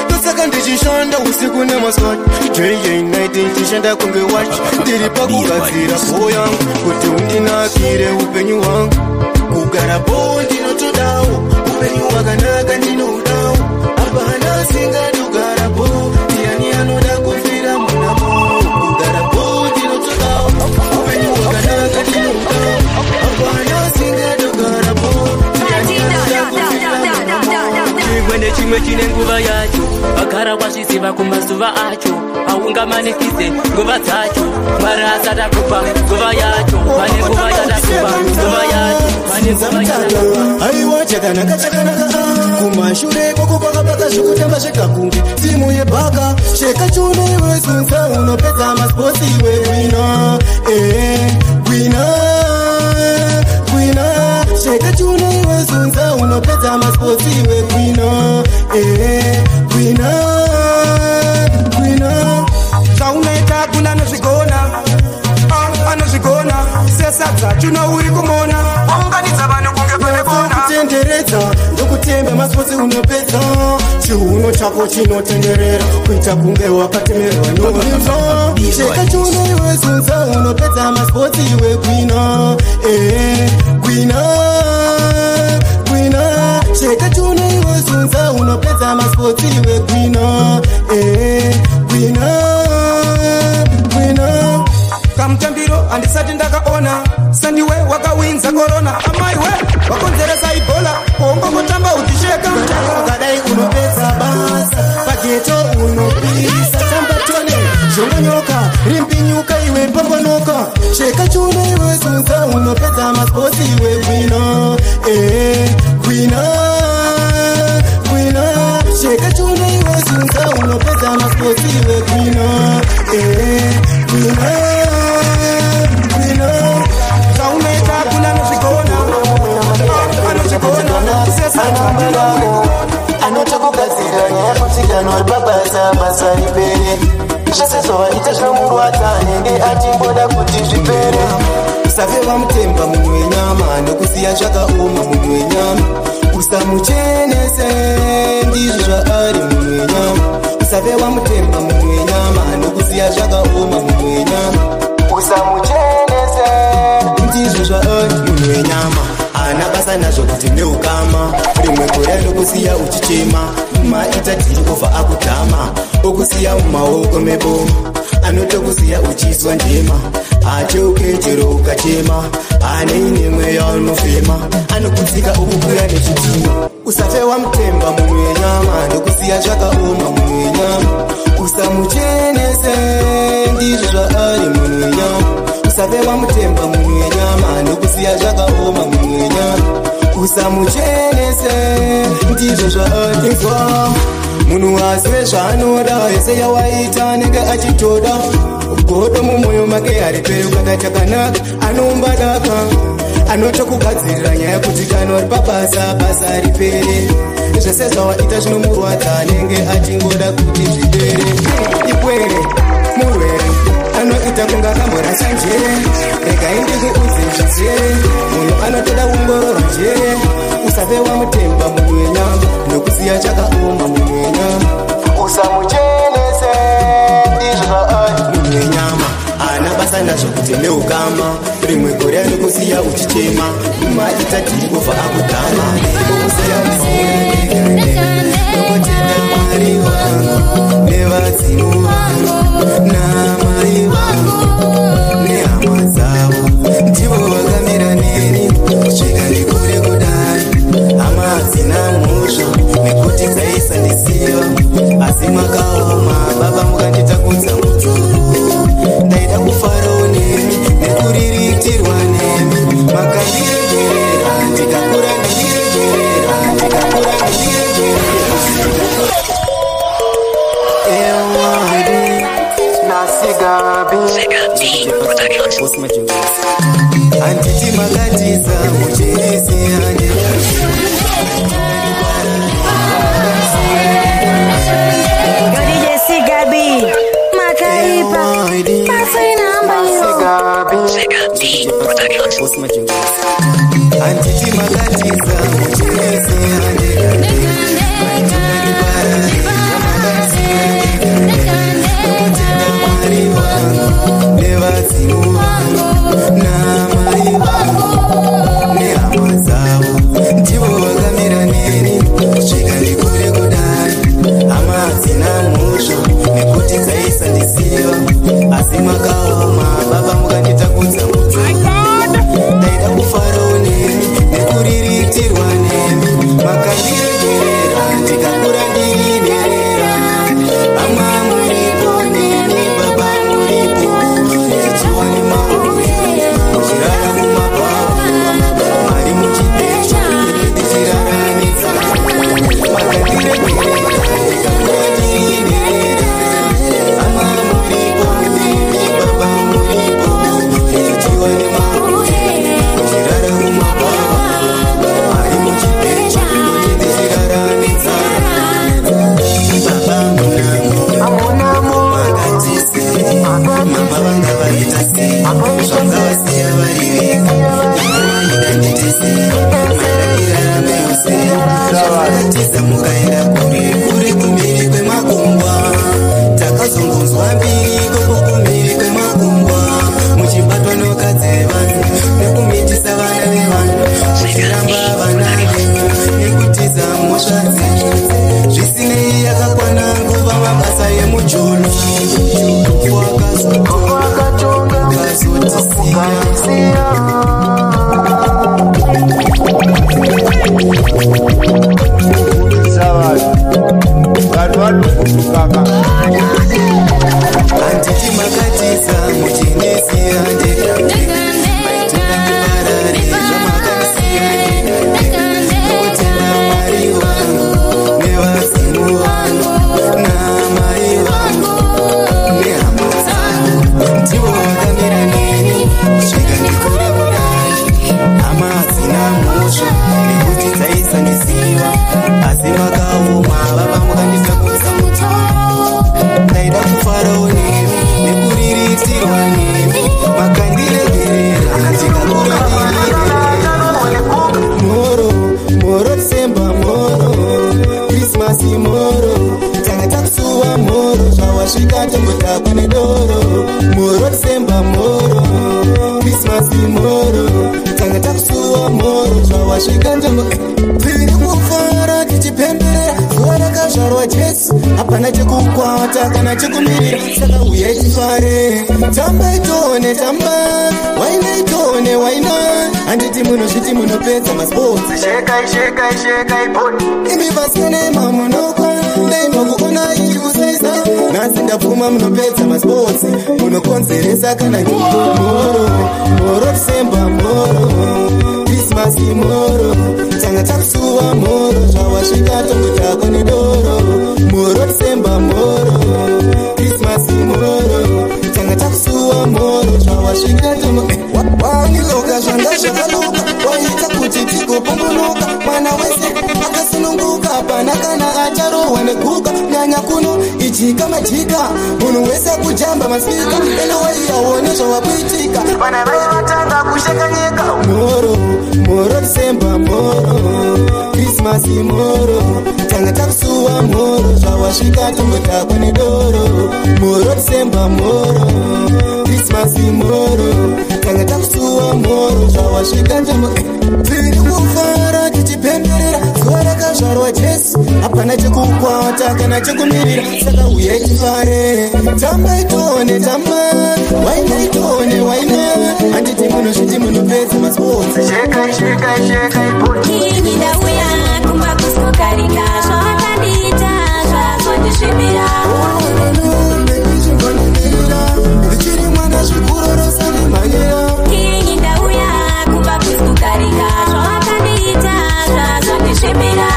Ndosaka ndichishanda usiku nemasikati, day and night ndichishanda kunge watch. Ndiri pakugadzira bo yangu kuti undinakire upenyu hwangu. Kugara bo ndinotodawo upenyu hwakanaka ndinodawo. Hapana asingadugara bo, ndiani anoda kufira munamo? Kugara bo ndinotodawo upenyu hwakanaka ndinodawo. Hapana asingadugara bo, ndiani anoda kufira munamo? Chimwe nechimwe chine nguva yacho, vagara Wagara wazviziva kumazuva acho, haungamanikidze nguva dzacho. Mwari asati akupa nguva yacho, pane nguva yatakupa nguva yacho, pane nguva yatakupa. Aiwa, chakanaka chakanaka, kumashure koko kwakabaka zvekutamba zvekakunge timu yebhaka. Sheka chiuno iwe, sunza, unopedza masipotsi iwe, gwina, gwina, gwina. Sheka chiuno iwe, sunza, unopedza masipotsi iwe, gwina, gwina, gwina. Zvaunoita kuna anozvigona, anozvigona sesadza chuno uri kumona waunganidza vanhu kunge pane kona. Kutenderedza ndokutemba masipotsi, unopedza. Chiuno chako chinotenderera kuita kunge wakatemerwa nyoka. Sheka chiuno iwe, sunza, unopedza masipotsi iwe, gwina, gwina, gwina. Sheka chiuno iwe, sunza, unopedza masipotsi iwe, gwina, gwina, gwina. Kamutambiro handisati ndakaona sandiwe wakawinza korona, amaiwe wakonzeresa ibhola kuongongotamba uchisheka. Ukadai unopedza basa pageto, unopisa tambatone zvongonyoka rimbinyuka iwe pombonoka. Sheka chiuno iwe, sunza, unopedza masipotsi iwe, gwina, gwina, gwina. Sheka chiuno iwe, sunza, unopedza masipotsi iwe, gwina, gwina, gwina. Zvaunoita kuna anozvigona, anozvigona sesadza. Anotokugadzirira nyaya kuti kana uri pabasa, basa ripere. Zvese zvavaita zvinomurwadza, anenge achingoda kuti zvipere. Usave vamutemba munhu wenyama, nokusiya zvakaoma munhu wenyama. Usamuchenese, ndizvo zvaari munhu wenyama. Usave wamutemba munhu wenyama, nokusiya zvakaoma munhu wenyama. Usamuchenese, ndizvo zvaari munhu wenyama. Haana basa nazvo kuti neukama, rimwe gore nokusiya uchichema. Maita tiri obva akudhama, okusiya mumaoko meboma. Anotokusiya uchiswa njema, acheuke chero ukachema. Anei nemweya unofema, anokutsika okukwira nechitima. Usafe wamutemba munhu wenyama, nokusiya zvakaoma munhu wenyama. Usamuchenese, ndizvo zvaari munhu wenyama. Usave wamutemba munhu wenyama, nokusiya zvakaoma munhu wenyama. Usamuchenese, ndizvo zvaari. Munhu azive zvaanoda, yese yawaita anenge achitoda. Godo mumwoyo make hariperi, ukaka chakanaka anoumba daka. Anotokugadzirira nyaya kuti kana uri pabasa, basa ripere. Zvese zvawaita zvinomurwadza, anenge achingoda kuti zvipere. Ipwere murwere, anoita kunga akamborasa njere. Regai ndikuudze zvizere, munhu anotoda kuongororwa njere. Usave wamutemba munhu wenyama, nokusiya chakaoma munhu wenyama. Usamuchenese, ndizvo zvaari munhu wenyama. Haana basa nazvo kuti neukama, rimwe gore anokusiya uchichema. Maita tiri kubva akudhama, okusiya. Nokutenda Mwari wangu nevadzimu vangu namai vangu nehama dzavo, ndivo vakamira neni kusvika ndikure kudai. Hama hadzina mhosva nekuti dzaisandisiva, asi makaoma baba mukanditakudza mutoro. Ndaida kufarawo nemi nekuriritirwa nemi, makandiregerera ndikakura, ndiregerera ndikakura, ndiregerera. Ewadi nasigabi. Handiti makatisa mucheresi hande. Yo DJ Sigabi, makaipa pasina nasigabi. Handiti makatisa mucheresi hande. Mwari wangu nevadzimu vangu namai vangu nehama dzavo, ndivo vakamira neni kusvika ndikure kudai. Hama hadzina mhosva nekuti dzaisandisiva, asi makaoma baba mukanditakudza mutoro. Ndaida kufarawo nemi nekuriritirwa nemi, makandiregerera ndikakura ndiri nherera. Vanovhundukaka. Handiti makatiza muchinisiya ndega, maitira ndiparare zvamakasiya ndega. Ndinotenda Mwari wangu nevadzimu vangu namai vangu nehama dzangu, ndivo vakamira neni kusvika ndikure kudai. Hama hadzina mhosva nekuti dzaisandiziva, asi makaoma baba mukanditakudza mutoro. Ndaida kufarawo nemi nekuriritirwa nemi, makandiregerera ndikakura ndiri. Moro moro December moro, Christmas moro, tanga takusuwa moro, zvawasvika tombotakwa nedoro. Moro December moro, Christmas moro, tanga takusuwa moro, zvawasvika tombo. Tiri kufara tichipemberera zuva rakazvarwa Jesu, hapana chekukwata kana chekumirira, saka uyai tifare. Tambai tione tamba, wainai tione waina, handiti munozviti munopedza masports. Shekai, shekai, shekai, body. Imi vasikana mamunokwa, dai makuona iri kusaisa, nhasi ndapfuma munopedza masports, munokonzeresa kana moro moro December moro, Christmas moro, tanga takusuwa moro, zvawasvika tombotakwa nedoro. Moro December moro, Christmas moro, tanga takusuwa moro, zvawasvika tombo. Waniloka zvanga zvakaloka, waita kuti tigopombonoka, mwana wese akasununguka, hapana kana acharohwa neguka. Nyanya kuno ijika majika, munhu wese kujamba masvika, ende waiyaone zvavakuitika, Vana vaivatanga kushekanyika. Moro moro December moro, Christmas moro, tanga takusuwa moro, zvawasvika tombotakwa nedoro. Moro December moro, Christmas moro, tanga takusuwa moro, zvawasvika tombo. Tiri kufara tichipemberera zuva rakazvarwa Jesu, hapana chekukwata kana chekumirira, saka uyai tifare. Tambai tione tamba, wainai tione waina, handiti munozviti munopedza masports. Shekai, shekai, shekai, body. Ini ndauya kumba kusokarika, zvavakandiita zvazondisvibira. Ndichiri mwana zvikurorosa ndimhanyira. Ini ndauya kumba kusokarika, zvavakandiita zvazondisvibira.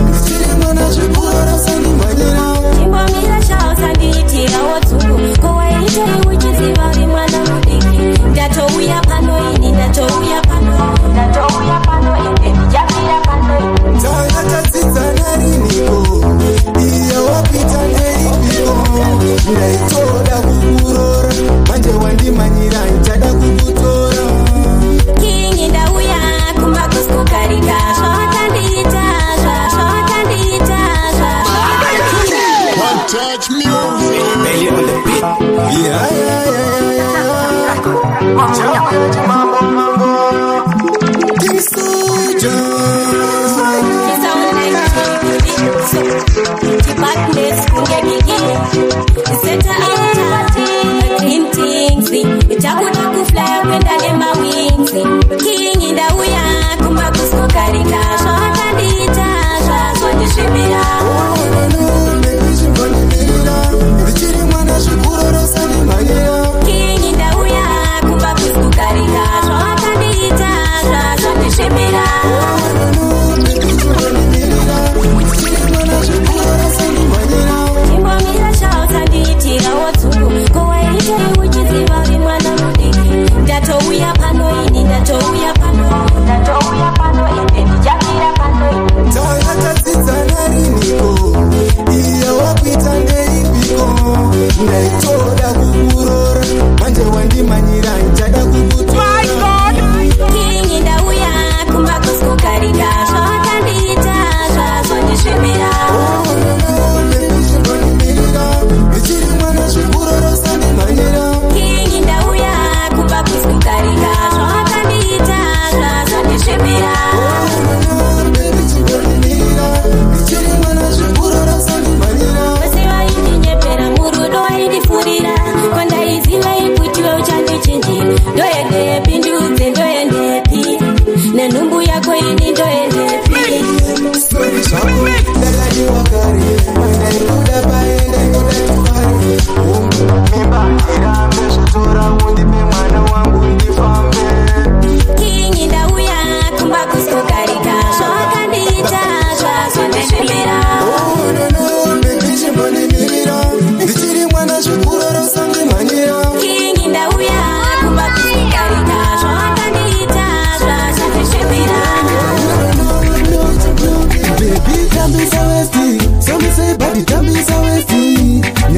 Ndichiri mwana zvikurorosa ndimhanyira. Chimbomira chausandiitirawo dzungu, ko waitei uchiziva uri mwana mudiki? Ndatouya pano ini, ndatouya pano, ndatouya pano ende ndichafira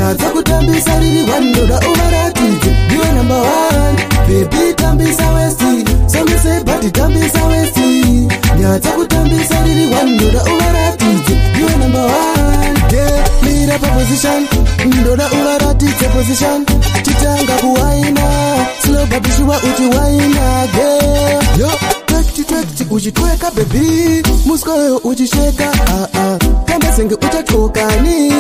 Nyatsa kutambisa riri one ndoda uvaratidze ndiwe number one. Baby tambisa westi, somise body tambisa westi. Nyatsa kutambisa riri one ndoda uvaratidze ndiwe number one. Yeah, mira pa position, ndoda uvaratidze position. Chitanga kuwaina, slow but sure uchiwaina girl. Yo, twek uchitweka baby, muskoyo uchisheka ah ah. Tamba senge uchachokani,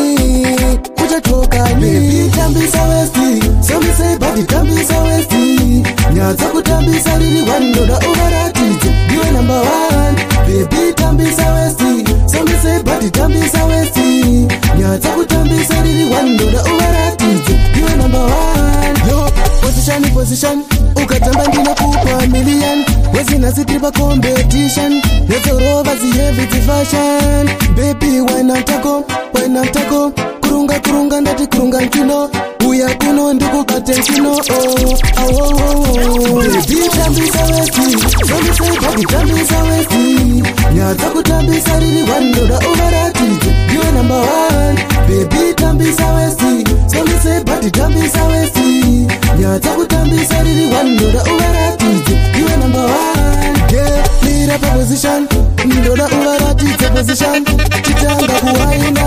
uchachokani. Baby tambisa westi, somise body tambisa westi. Nyatsa kutambisa riri one ndoda uvaratidze ndiwe number one. Baby tambisa westi, somise body tambisa westi. Nyatsa kutambisa riri one ndoda uvaratidze ndiwe number one. Yo, position position, ukatamba ndinokupa million. Wezinasi tiri pa competition, nyotorova ziheavy fashion. Baby wena tako, wena tako. Kurunga kurunga ndati kurunga nkino. Uya kuno ndikubate nkino. Oh, oh, oh, oh. Baby tambisa westi, somise body tambisa westi. Nyatsa kutambisa riri one ndoda uvaratidze ndiwe number one. Baby tambisa westi, somise body tambisa westi. Nyatsa kutambisa riri one ndoda uvaratidze ndiwe number one. Yeah, mira pa position, ndoda uvaratidze position. Chitanga kuwaina,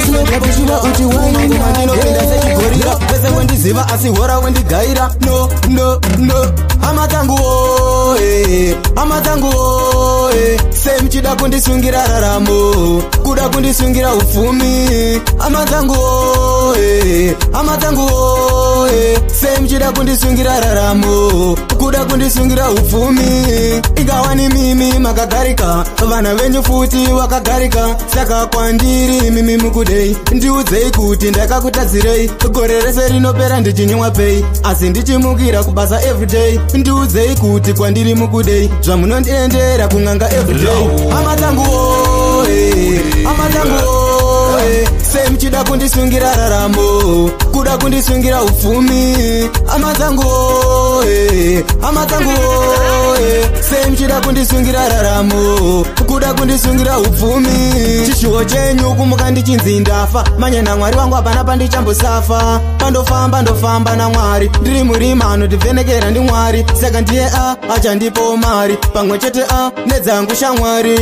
slow but sure uchiwaina. Ndinopinda sechigorira, pese wendiziva asi hora wendigaira. No, no, no, hama dzangu oe, hama dzangu oe. Semuchida kundisungira raramo, kuda kundisungira upfumi. Hama dzangu oe, hama dzangu oe. Semuchida kundisungira raramo, kuda kundisungira upfumi. Ingawani mimi makagarika, vana venyu futi wakagarika. Saka kwandiri mimi mukudei, ndiudzei kuti ndakakutadzirei. Gore rese rinopera ndichinyimwa pei, asi ndichimukira kubasa everyday. Ndiudzei kuti kwandiri mukudei, zvamunondiendera kung'anga everyday. Hama dzangu oe, hama dzangu oe. Semuchida kundisungira raramo, kuda kundisungira upfumi. Hama dzangu oe, hama dzangu oe. Semuchida kundisungira raramo, kuda kundisungira upfumi. Chishuwo chenyu kumuka ndichinzi ndafa, manye naMwari wangu hapana pandichambosafa. Pandofamba ndofamba naMwari, ndiri murima anondivhenekera ndi Mwari. Saka ndiye a achandipawo mari, pamwe chete a nedzangu shamwari.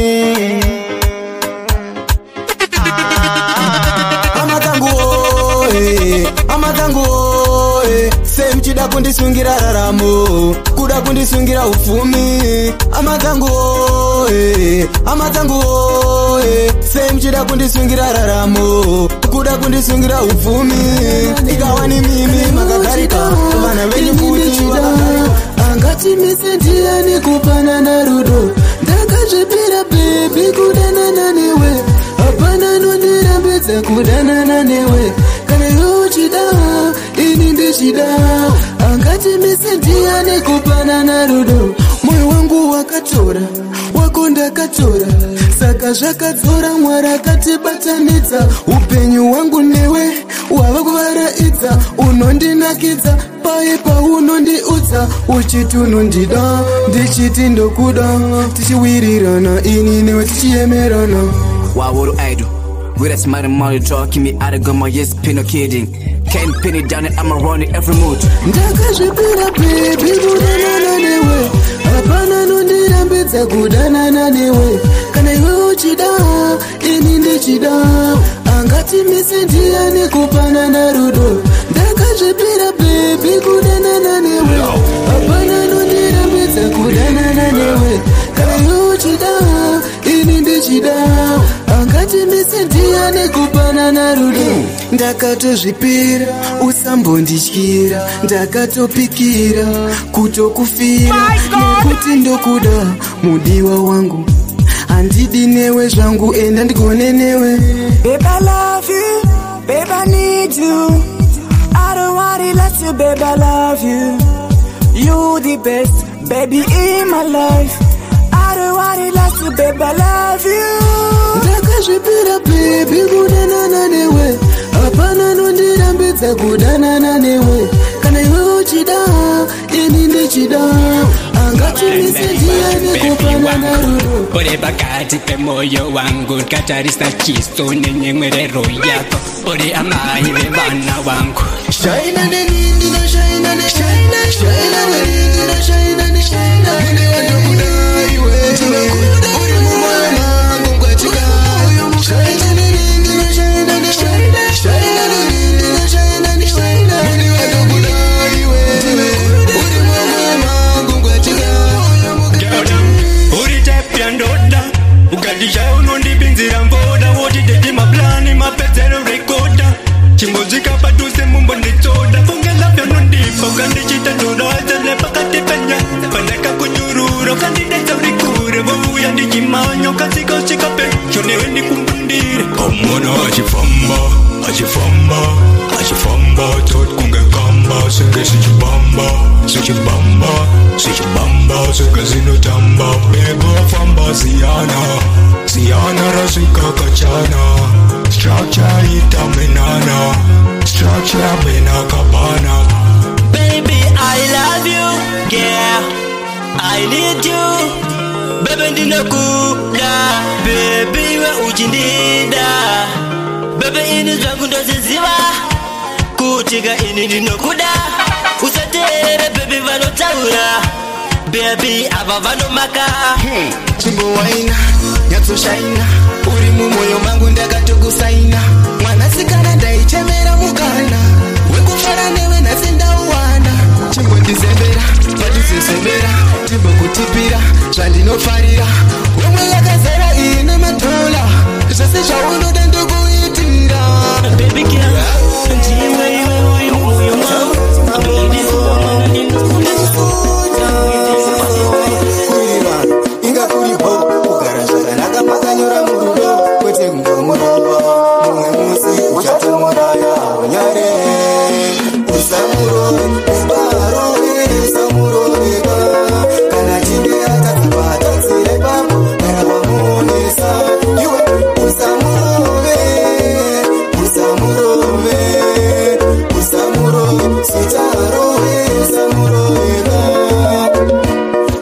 Hama dzangu oe, hama dzangu oe. Semuchida kundisungira raramo, kuda kundisungira upfumi. Hama dzangu oe, hama dzangu oe. Semuchida kundisungira raramo, kuda kundisungira upfumi. Ikawani mimi makagarika, vana venyu futi vakagarika. Angati mise ndiani kupanana rudo, ndakazvipira baby kudanana newe. Hapana anondirambidza kudanana newe. Kana iwe uchida, ini ndichida. Angati mise ndiani kupanana rudo. Moyo wangu wakatora, wako ndakatora. Saka zvakadzora Mwari akatibatanidza. Upenyu wangu newe wava kuvaraidza. Unondinakidza paye paunondiudza. Uchiti unondida, ndichiti ndokuda. Tichiwirirana ini newe tichiyemerana. Why would I do? With that smart money talking me out of my yes, pin no kidding. Can't pin it down and I'm around it every mood. Ndakazvipira baby kudanana newe. Hapana anondirambidza kudanana newe. Kana iwe uchida, ini ndichida. Angati mise ndiani kupanana rudo. Ndakazvipira baby kudanana newe. Hapana anondirambidza kudanana newe. Kana iwe uchida, ini ndichida. Angati mise ndiani kupanana rudo. Ndakatozvipira, usambondityira. Ndakatopikira kutokufira. Nekuti ndokuda mudiwa wangu. Handidi newe zvangu, enda ndigone newe. Babe, I love you. Babe, I need you. I don't want it less you, babe, I love you. You the best, baby, in my life. I don't want it less you, babe, I love you. Ndakazvipira baby kudanana newe. Hapana anondirambidza kudanana newe. Kana iwe uchida, ini ndichida. Angati mise ndiani kupanana wangu, uri pakati pemoyo wangu, katarisa chiso nenyemwerero yako, uri amai vevana wangu. Shaina neni ndino shaina ne shaina shaina neni ndino shaina ne shaina mune wandokuda iwe uri mumoyo mangu ngwatika shaina neni ndino shaina ne shaina shaina neni ndino shaina ne shaina mune wandokuda iwe uri mumoyo mangu ngwatika uri type yandoda ukandishaya unondipinzira mvoda woti dedi maplani mapedzero rekoda chimbozvika padhuze mumbonditsoda funge love yanondipa ukandichita ndoradza nepakati penya pandakakunyurura ukandidedza uri kure vouya ndichimanya ukasika usvika pecho newe ndikumbundire Kamona achifamba achifamba achifamba tot kunge kamba senge sichibamba sichibamba sichibamba senge zinotamba bebo famba siyana siyana rasvika kachana structure itamenana structure mena kabana. Baby, I love you, yeah, I need you. Baby, ndinokuda, baby, we uchindida. Baby, ini zvangu ndoziziva kuti ka ini ndinokuda. Usateerere baby vanotaura, baby ava vanomaka. Chimbowaina, nyatsoshaina, uri mumoyo mangu ndakatokusaina. Mwanasikana ndaichemera mukana wekufara newe nhasi ndauwana. Chimbondizembera, paduzezembera, ndimbokutipira zvandinofarira. Wemwe yakazara ine madhola, zvese zvaunoda ndokuitira. Baby girl, ndiwe iwe uri mumoyo mangu. Baby, Kuwirirana, inga kuri bo, kugara zvakanaka makanyora murudo, kwete kungomurova. Mumwe musi uchatomuraya unyare. Usamurove, ubarove, usamuroveka. Kana chinge atadza patatsire papo, kana wamuonesa. Iwe usamurove, usamurove, usamurove, sitarove, usamuroveka.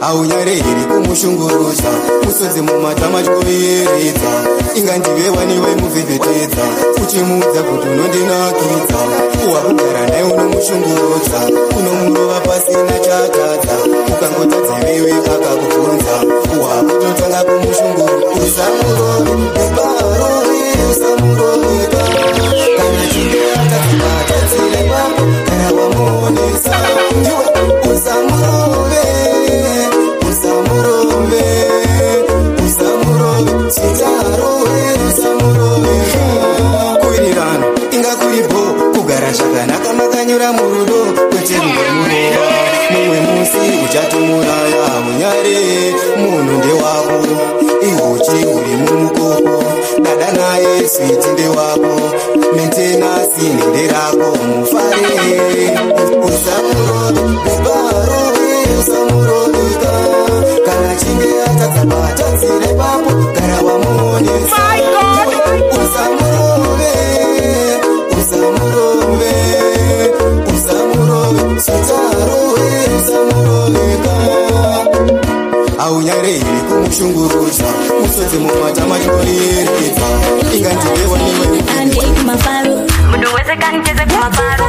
Aunyareheri kumushungurudza musodzi mumatama chikuyeredza inga ndive waniwe muvhevhetedza uchimuudza kuti unondinakidza wakugara naye unomushungurudza unomurova pasina chatadza ukangotadza iwewe akakubvunza wakutotanga kumushungurudza. Usamurove, ubarove, usamuroveka. Kana chinge atadza patatsire papo, kana wamuonesa. Iwe usamurove, usamurove, usamurove, sitarove, usamurove. Kuwirirana inga kuri bo, kugara zvakanaka makanyora murudo, kwete kungomurova. Mumwe musi uchatomuraya munyare, munhu ndewako, ihuchi uri mumukoko, dada naye switi ndewako, mentenasi nderako, mufare. Usamurove, ubarove, usamuroveka. Kana chinge atadza patatsire papo, gara wamuonesa. Usamurove, usamurove, usamurove, sitarove, usamuroveka. Aunyareheri kumushungurudza musodzi mumatama chikuyeredza inga ndive waniwe kumafaro munhu wese kanicheze kumafaro.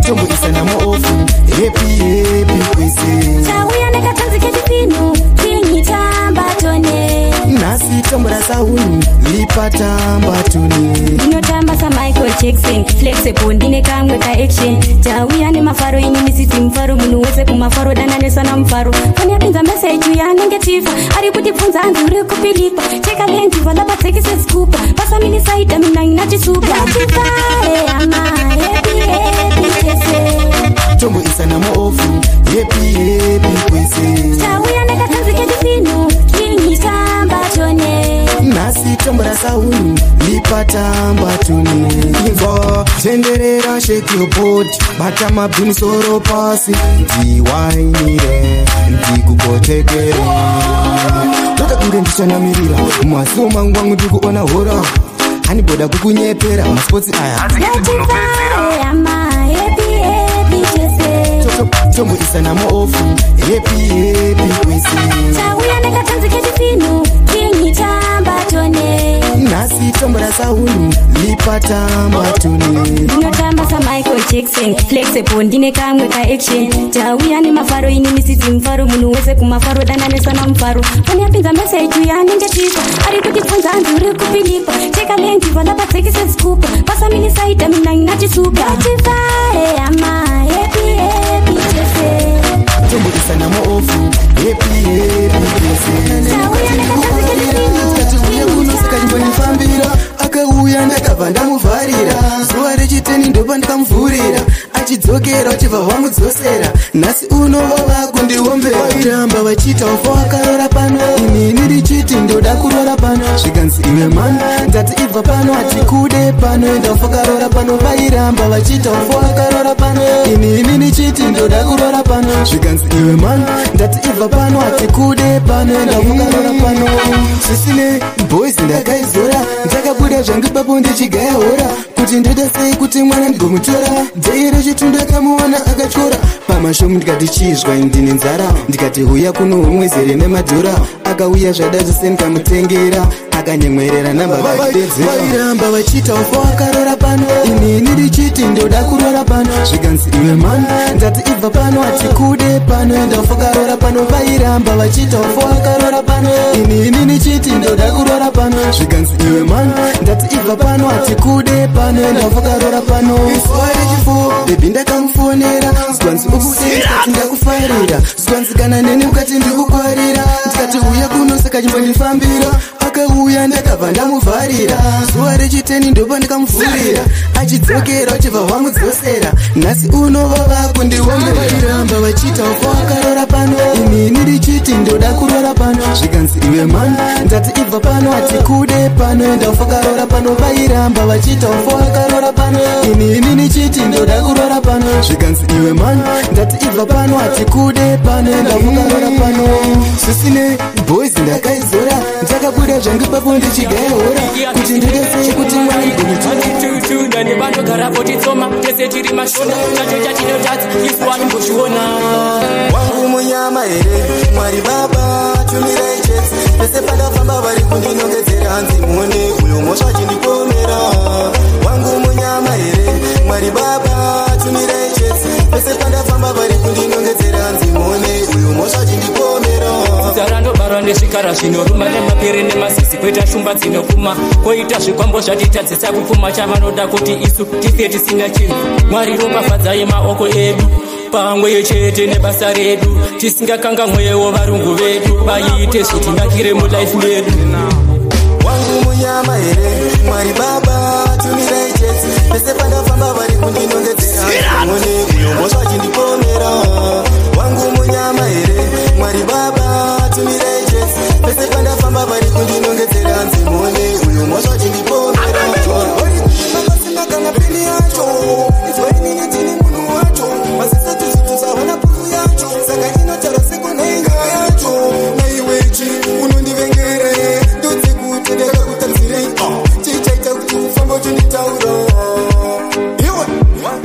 Tomboisa namuofu hepi hepi kwese tauya nekatanzi kechipinu tinyitamba tone nhasi tombora saunhu lipatamba tone ndinotamba saMichael Jackson flexible ndine kamwe kaaction tauya nemafaro ini misiti mufaro munhu wese kumafaro dananesana mufaro foni yapinza meseji uyo anenge tifa ari kutibvunza hanzi uri kupilipa cheka lenjiva lapadzekisesikupa pasaminisaida mina inachisupa ngatifare hama hepi hepi tese tomboisa namuofu hepi hepi kwese tauya nekatanzi kechipinu tinyitamba tone nhasi tombora saunhu lipatamba tone inzwa tenderera shake your body bata mabvi musoro pasi ndiwainire ndikukotekere toda kunge ndichanamirira mumasuo mangu wangu ndikuona hora handiboda kukunyepera masipotsi aya ngatifare hama hepi hepi tese Tomboisa namo ofu happy happy kwese. Tauya nekatanzi kechifinu kinyi tamba tone. Nhasi tomborasa hunhu lipatamba tone. Ndinotamba saMichael Jackson flexible ndine kamwe kaaction. Tauya nemafaro ini misiti mufaro munhu wese kumafaro dananesa namufaro. Foni yapinza meseji uyo anenge tipa ari kutibvunza hanzi uri kupilipa. Cheka lenjiva lapadzekise zikupa pasaminisaita mina inachisupa. Tifare hama happy happy tese. Tomboisa namo ofu happy happy kwese. Tauya nekatanzi kechifinu. Tikati uya kuno saka chimbondifambira. Akauya ndakabva ndamuvharira. Zuva rechiteni ndopa ndikamuvhurira. Achidzokera uchibva wamudzosera. Nhasi uno vava kundiombera. Vairamba vachiita ufa wakarora pano. Inini ndichiti ndoda kurora pano. Zvikanzi iwe mani ndati ibva pano hatikude pano. Enda ufa karora pano. Vairamba vachiita ufa wakarora pano. Inini ndichiti ndoda kurora pano. Zvikanzi iwe mani ndati ibva pano hatikude pano. Enda ufa karora pano. Sisine boys ndakaizora. Ndakabuda zvangu ipapo ndichigaya hora. Kuti ndoda sei kuti mwana ndigomutora. Dei rechitundu akamuona akatyora. Pamashomu ndikati chizwa ndine nzara. Ndikati huya kuno umwezere nemadhora. Akauya zvada zvose ndikamutengera. Akanyemwerera namba vakadedzera. Vairamba vachiita ufa wakarora pano. Inini ndichiti ndoda kurora pano. Zvikanzi iwe mani ndati ibva pano hatikude pano. Enda ufa karora pano. Vairamba vachiita ufa wakarora pano. Inini ndichiti ndoda kurora pano. Zvikanzi iwe mani ndati ibva pano hatikude pano. Enda ufa karora pano. Zuva rechifuwo bhebhi ndakamufonera. Zvanzi ubude ndikati ndakufarira. Zvanzi kana neni ukati ndikukwarira. Ndikati uya kuno saka chimbondifambira. Akauya ndakabva ndamuvharira. Zuva rechiteni ndopa ndikamuvhurira. Achidzokera uchibva wamudzosera. Nhasi uno vava kundiombera. Vairamba vachiita ufa wakarora pano. Inini ndichiti ndoda kurora pano. Zvikanzi iwe mani ndati ibva pano hatikude pano. Enda ufa karora pano. Vairamba vachiita ufa wakarora pano. Inini ndichiti ndoda kurora pano. Zvikanzi iwe mani ndati ibva pano hatikude pano. Enda ufa karora pano. Sisine boys ndakaizora. Ndakabuda zvangu ipapo ndichigaya hora. Kuti ndoda sei kuti mwana ndigomutora. Nevanogara potitsoma tese tiri mashona chacho chatinotadza isu vanombozviona. Wangu munyama here Mwari baba tumirai chete. Pese pandafamba vari kundinongedzera hanzi muone uyo mhosva achindipomera. Wangu munyama here Mwari baba tumirai chete. Pese pandafamba vari kundinongedzera hanzi muone uyo mhosva achindipomera. Zarandobarwa nezvikara zvinoruma nemapere nemasisi koita shumba dzinokuma koita zvikwambo zvatitadzisa kupfuma chavanoda kuti isu tife tisina chinhu. Mwari ropafadzai maoko edu pamwe chete nebasa redu tisingakangamwewo varungu vedu vaite zvitinakire mulaifu medu. Wangu munyama here Mwari baba tumirai chete. Pese pandafamba vari kundinongedzera muone uyo mhosva achindipomera. Wangu munyama here Mwari baba tumirai chete. Pese pandafamba vari kundinongedzera hanzi muone uyo mhosva achindipomera. Pasina kana peni yacho izwa inini tini munhu wacho masisa tuzituza puru yacho saka inotaura sekunenga yacho. Naiwechi unondivengere ndodzi kuti ndakakutadzirei chichaita kuti ufamba uchinditaura iwe.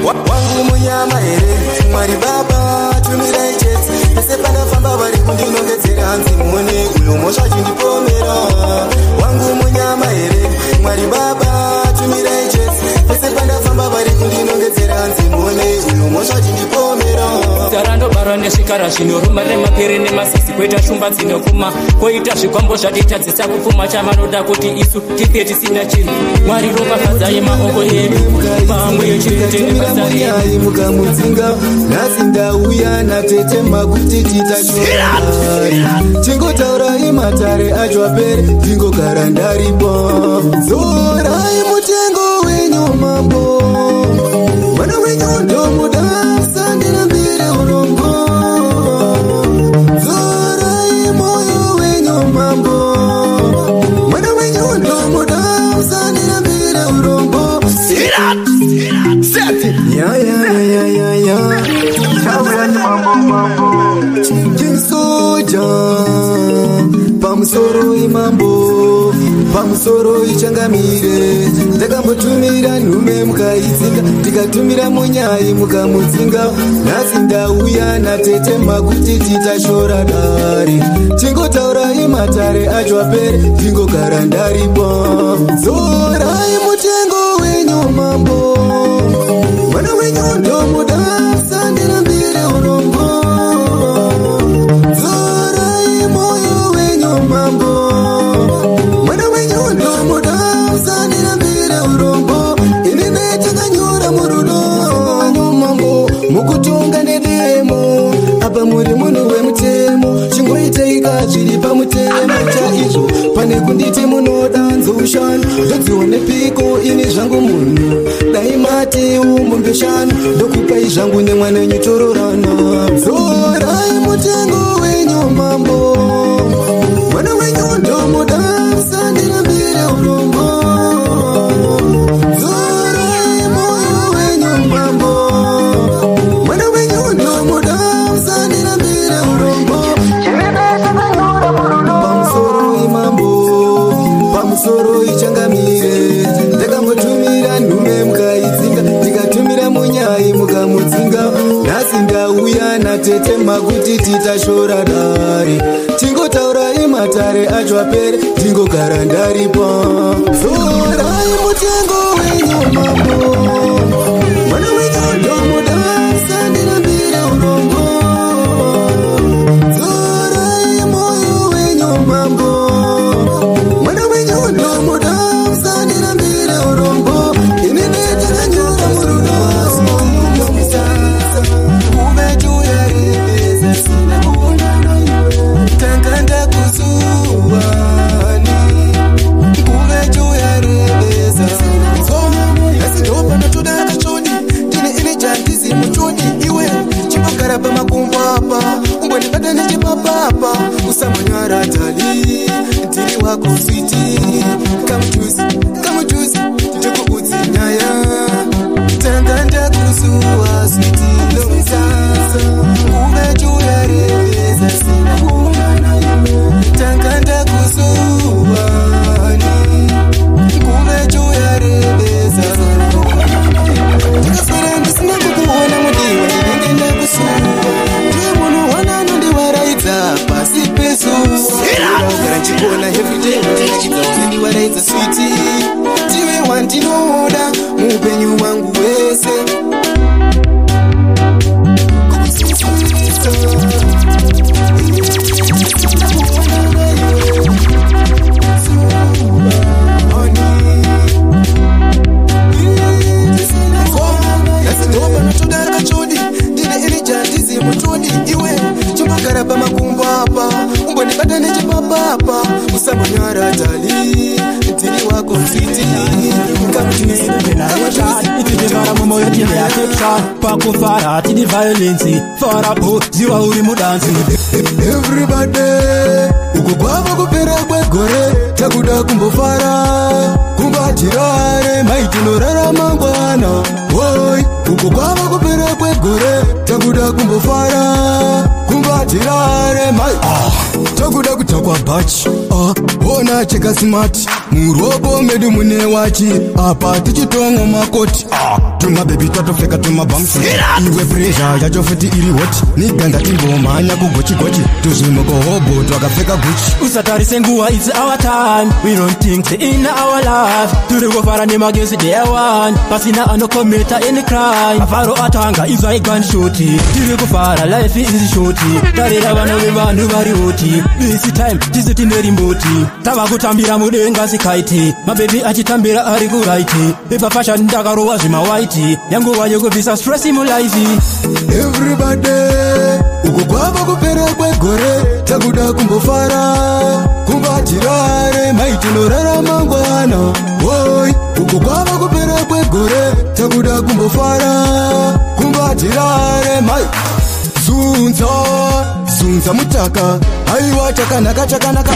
Wangu munyama here Mwari baba tumirai chete. Pese pandafamba vari kundinongedzera hanzi muone uyo mhosva achindipomera. Wangu munyama here Mwari baba tumirai chete. Pese pandafamba vari kundinongedzera hanzi muone uyo mhosva achindipomera. Zarandobarwa nezvikara zvinoruma nemapere nemasisi koita shumba dzinokuma koita zvikwambo zvatitadzisa kupfuma chavanoda kuti isu tife tisina chinhu. Mwari ropafadzai maoko edu pamwe chete nebasa redu. Mukamudzinga nhasi ndauya natete makuti titachora. Tingotaurai matare acho apere tingogara ndaripo. Dzorai mutengo wenyu mambo. Mwana wenyu ndomuda musandirambire urombo. Dzorai moyo wenyu mambo. Mwana wenyu ndomuda musandirambire urombo. Ya ya ya ya ya. King Soja pamusoro imambo. Pamusoro ichangamire. Ndakambotumira nhume mukaitsinga, ndikatumira munyai mukamutsinga. Nhasi ndauya natete makuti titashora dare. Chingotaurai matare acho apere, ndingogara ndaripo. Dzorai mutengo wenyu mambo, mwana wenyu ndomuda, sandirambire urombo. Dzorai moyo wenyu mambo, mwana wenyu ndomuda, sandirambire urombo. Inini takanyura murudo mambo, mukutonga nedemo. Apa muri munhu wemutemo, chingoiteika zviri pamutemo chaizvo. Pane kunditi munoda nzoushanu, ndodzione piko ini zvangu munhu. Dai mati umombe shanu, ndokupai zvangu nemwana wenyu tororana. Dzorai mutengo wenyu mambo, mwana wenyu ndomuda, sandirambire urombo. Dzorai moyo wenyu mambo, mwana wenyu ndomuda, sandirambire urombo. Pamusoro imambo, pamusoro ichangamire. Ndakambotumira nhume mukaitsinga, ndikatumira munyai mukamutsinga. Nhasi ndauya natete makuti titashora dare. Chingotaurai matare acho apere, ndingogara ndaripo. Dzorai mutengo wenyu mambo, mwana wenyu ndomuda, sandirambire urombo. Dzorai moyo wenyu mambo, mwana wenyu ndomuda, sandirambire urombo. Inini takanyura murudo. Umbondibata nechipapapa, usamanyara tali ndiri wako switi. Kamujuzi kamujuzi, ndikuudzi nyaya. Tanga ndakusuwa switi lomisa, uvechuyarebesa sina kuungana iwe. Tanga ndakusuwa kuvechuyarebesa. Ndakaswera ndisina kukuona mudiwa, ndinenge ndakusuwa. Ndiye munhu wananondiwaraidza pasi pezuva. Ndinogara nchikuona everyday, wandinakidza unondiwaraidza switi. Ndiwe wandinoda muupenyu wangu wese. Iwe chimbogara pamakumbo apa, umbondibata nechipapapa, usambonyara tali ndiri wako switi. Itidivara mumoyo tine attention, pakufara tidi violence farapo ziwa uri mudansi. Everybody, uko kwava kupera kwegore, takuda kumbofara kumbatirare maitinorara mangwana. Oi, uko kwava kupera kwegore, takuda kumbofara kumbatirare mai. Takuda kutakwa bachi, ona cheka smart murobo medu mune wachi. Apa tichitongo makoti, tumabebi tatopfeka tumabamsu. Iwe pressure yacho futi iri hot, niganga timbomhanya kugochi-gochi, tuzvimokohobo twakapfeka Gucci. Usatarise nguva, it's our time, we don't think in our life. Tiri kufara nemagesi day one, pasina anokometa any crime. Mafaro atanga izvai gunshot, tiri kufara life is short. Tarira vana vevanhu vari hoti, this time tisu tine rimboti. Tava kutambira mudenga sikaiti, mabebi achitambira ari kuraiti. Ipa fashion ndakarova zvimawaiti, yanguva yekubvisa stress mulife. Everybody, uko kwava kupera kwegore, takuda kumbofara kumbatirare maitinorara mangwana. Oi, uko kwava kupera kwegore, takuda kumbofara kumbatirare mai. Zunza zunza mutaka, aiwa chakanaka chakanaka.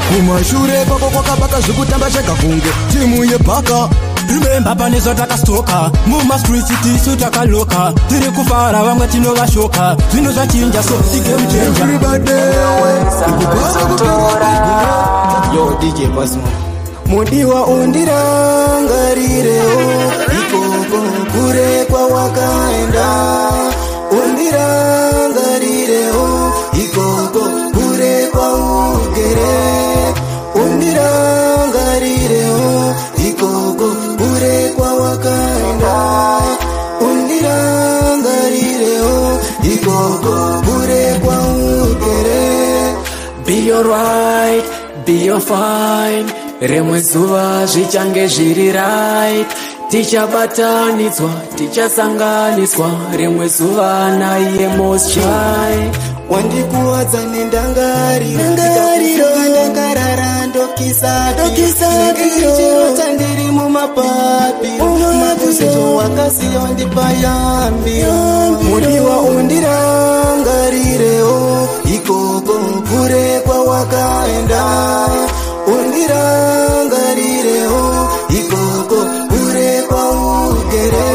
Kumashure kwako kwakabaka zvekutamba chega kunge timu yebhaka. Remember pane zvatakastoka mumastreets tisu takaloka, tiri kufara vamwe tinovashoka. Zvinhu zvachinja so the game changer. Everybody, Yo DJ Cosmo, Mudiwa undirangarirewo ikoko kure kwawakaenda. Undirangarirewo ikoko kure kwaugere. Undirangarirewo ikoko kure kwawakaenda. Undirangarirewo ikoko kure kwaugere. Be alright, be fine. Rimwe zuva zvichange zviri right. Tichabatanidzwa, tichasanganiswa. Rimwe zuva naiye Most High. Wandikuwadza nendangariro, ndikakufunga ndakarara ndokisapiro. Chirota ndiri mumapapiro, makusejo wakasiya wandipa yambiro. Mudiwa undirangarirewo ikoko kure kwawakaenda. Undirangarirewo ikoko kure kwaugere.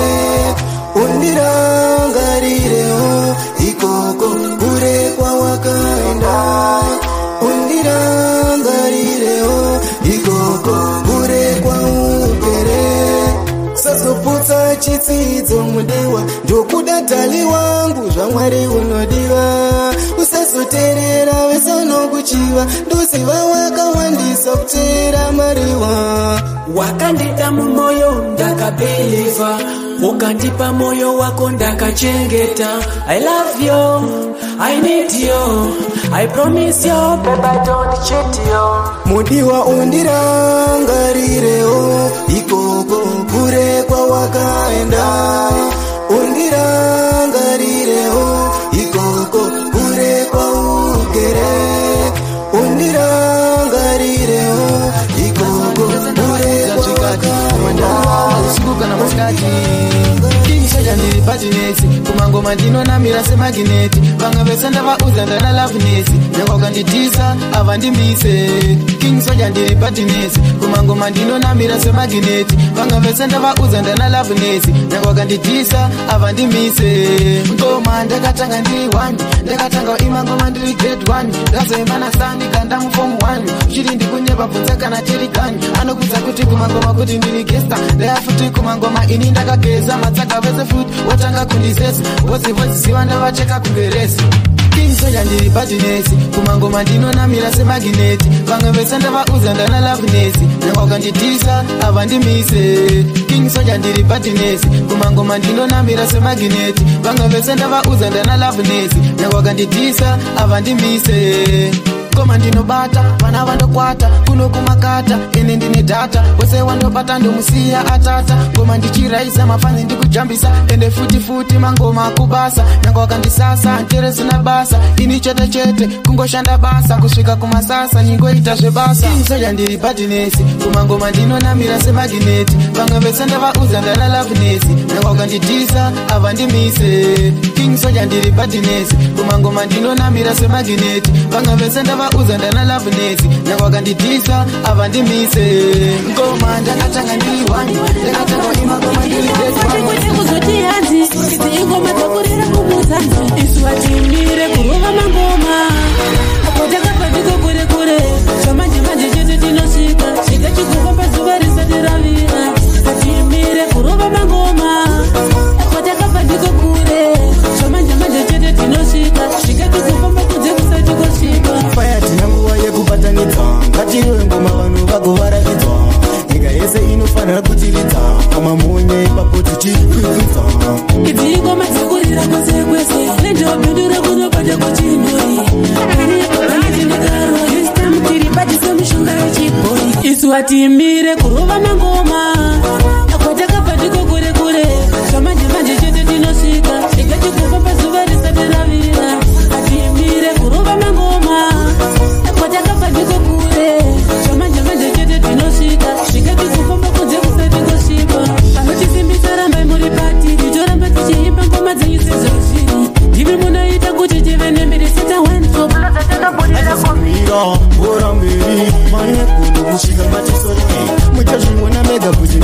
Undirangarirewo ikoko kure kwawakaenda. Undirangarirewo ikoko kure kwaugere. Sazoputsa chitsidzo mudiwa, ndokuda tali wangu zvaMwari unodiwa. Usazoterera vesanokuchiva, ndoziva wakawandisa kuteera mariwa. Wakandida mumoyo ndakabeliva, ukandipa moyo wako ndakachengeta. I love you, I need you, I promise you, baby, I don't cheat you. Mudiwa undirangarirewo ikoko kure kwawakaenda. Undirangarirewo ikoko kure kwaugere. Undirangarirewo ikoko kure kwawakaenda. Usiku kana masikati King ndiri patinesi, kumangoma ndinonamira semagineti. Vamwe vese ndavauza ndana loveness, nyangwe wakanditisa avandimise. King Soja ndiri patinesi, kumangoma ndinonamira semagineti. Vamwe vese ndavauza ndana loveness, nyangwe wakanditisa avandimise. Ngoma ndakatanga ndiri 1, ndakatanga ima ngoma ndiri grade 1. Ndazoimba nasani kanda mu form 1. Chiri ndikunyeba bvunza kana tiri gani. Anokudza kuti kumangoma kuti ndiri gesta. Ndaya futi kumangoma ini ndakageza matsaka vese futi watanga kundizesa. Vozi voziziva ndavacheka kungeresa. King Soja ndiri patinesi, kumangoma ndinonamira semagineti. Vamwe vese ndavauza ndana loveness, nyangwe wakanditisa avandimise. King Soja ndiri patinesi, kumangoma ndinonamira semagineti. Vamwe vese ndavauza ndana loveness, nyangwe wakanditisa avandimise. Ngoma ndinobata, vana vandokwata, kuno kumakata, ene ndine data. Wese wandobata ndomusiya atata. Ngoma ndichiraisa, mafanzi ndikujambisa. Ende futi futi mangoma kubasa. Nyangwe wakandisasa, ntere sina basa. Ini chete chete, kungoshanda basa. Kusvika kumasasa, nyingoita zvebasa. King Soja ndiri patinesi, kumangoma ndinonamira semagineti. Vamwe vese ndavauza ndana loveness, nyangwe wakanditisa avandimise. King Soja ndiri patinesi, kumangoma ndinonamira semagineti. Vamwe vese ndavauza ndana loveness, nyangwe wakanditisa avandimise. Ngoma ndakatanga ndiri 1, ndakatanga ima ngoma ndiri grade 1. Kuzoti hanzi ingoma dzakurira kumuzanzi, isu hatimire kurova mangoma. Apo takabva ndiko kure kure, zvamanje manje chete tinosvika. Svika chikufamba zuva risati ravira. Hatimire kurova mangoma. Apo takabva ndiko kure, zvamanje manje chete tinosvika. Svika chikufamba kunze kusati kwasvika. Faya tina nguva yekubatanidza, ngatirove ngoma vanhu vagovaraidzwa. Nyika yese inofanira kutiridza, pamamunye ipapo tichikwikwidza. Idzi ingoma dzekurira kwese kwese, nendobindura kunobata kuchinoi. Tiri patise mishonga yechibhoi. Isu hatimire kurova mangoma. Apo takabva ndiko kure kure, zvamanje manje chete tinosvika. Svika chikufamba zuva risati ravira. Hatimire kurova mangoma. Apo takabva ndiko kure, zvamanje manje chete tinosvika. Svika chikufamba kunze kusati kwasviba. Vanotisimbisa rambai muri pati, titoramba tichiimba ngoma dzenyu sezvazviri. Ndimi munoita kuti tive nembiri seta 1 top. Mira, bora mberi, mane kuno kusvika matisori. Muchazviona mega kuti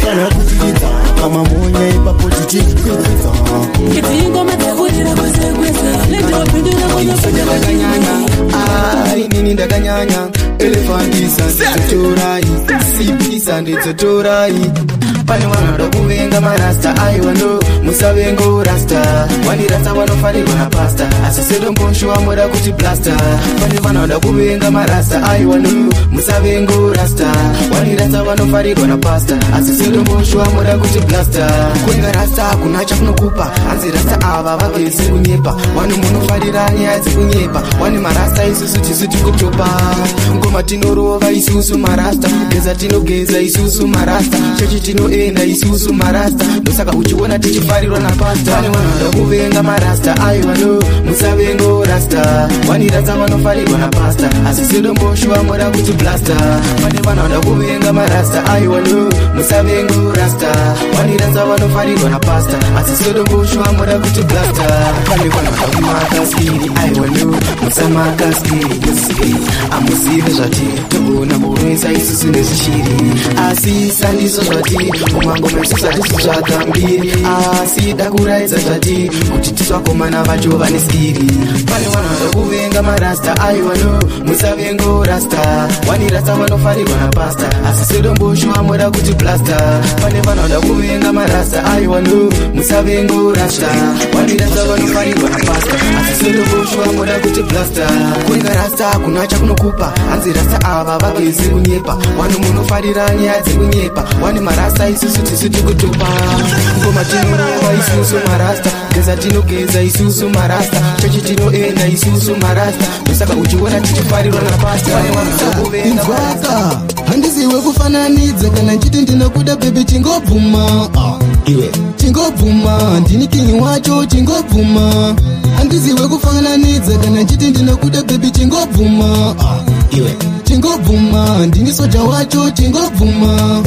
Kana kutiridza pamamonya ipapo tichikwikwidza. Idzi ngoma dzekurira kwese kwese. Lendopindura kunopinda ndakanyanya. Ai, nini ndakanyanya. Elefantisa ndidzotorai, sipisa ndidzotorai. Pane vanoda kuvenga marasta, aiwa no, musavengo rasta. Wanirasta vanofanirwa napasta, asi sedombosho vamoda kuti blasta. Pane vanoda kuvenga marasta, aiwa no, musavengo rasta. Wanirasta vanofarirwa napasta, asi sedombosho vamoda kuti blasta. Kuvenga rasta hakuna chakunokupa, hanzi rasta ava vagezi kunyepa. Wani munofarira nyaya dzekunyepa, wani marasta isusu tisu tikutopa. Ngoma tinorova isusu marasta, kugeza tinogeza isusu marasta, chechi tinoenda isusu marasta, ndosaka uchiona tichifarirwa napasta. Pane vanoda kuvenga marasta, aiwa no, musavengo rasta. Wanirasta vanofarirwa napasta, asi sedombosho vamoda kuti blasta. Pane vanoda kuvenga marasta, aiwa no, musavengo rasta. Wanirasta vanofarirwa napasta, asi sedombosho vamoda kuti blasta. Pane vanoda kumaka skiri, aiwa no, musamaka skiri. Amuzive zvatiri, togona kurwisa isusu nezvishiri, asi sandiso zvatiri kumangoma isusu hatisi zvakambiri, asi dakuraidza zvatiri kuti tiswakomana vacho vane skiri. Pane vanoda kuvenga marasta, aiwa no, musavengo rasta. Wanirasta vanofarirwa napasta, asi sedombosho vamoda kuti blasta. Pane vanoda kuvenga marasta, aiwa no, musavengo rasta. Wanirasta vanofarirwa napasta, asi sedombosho vamoda kuti blasta. Kuvenga rasta hakuna chakunokupa, hanzi rasta ava vagezi kunyepa. Wani munofarira nyaya dzekunyepa, wani marasta isusu tisu tikutopa. Ngoma tinorova isusu marasta, geza tinogeza isusu marasta, chechi tinoenda isusu marasta, ndosaka uchiona tichifarirwa napasta. Inzwaka, handiziwe kufananidza kana nchiti ndinokuda baby chingobvuma. Iwe chingobvuma, ndini kinyi wacho chingobvuma. Handiziwe kufananidza kana nchiti ndinokuda baby chingobvuma. Iwe chingobvuma, ndini soja wacho chingobvuma.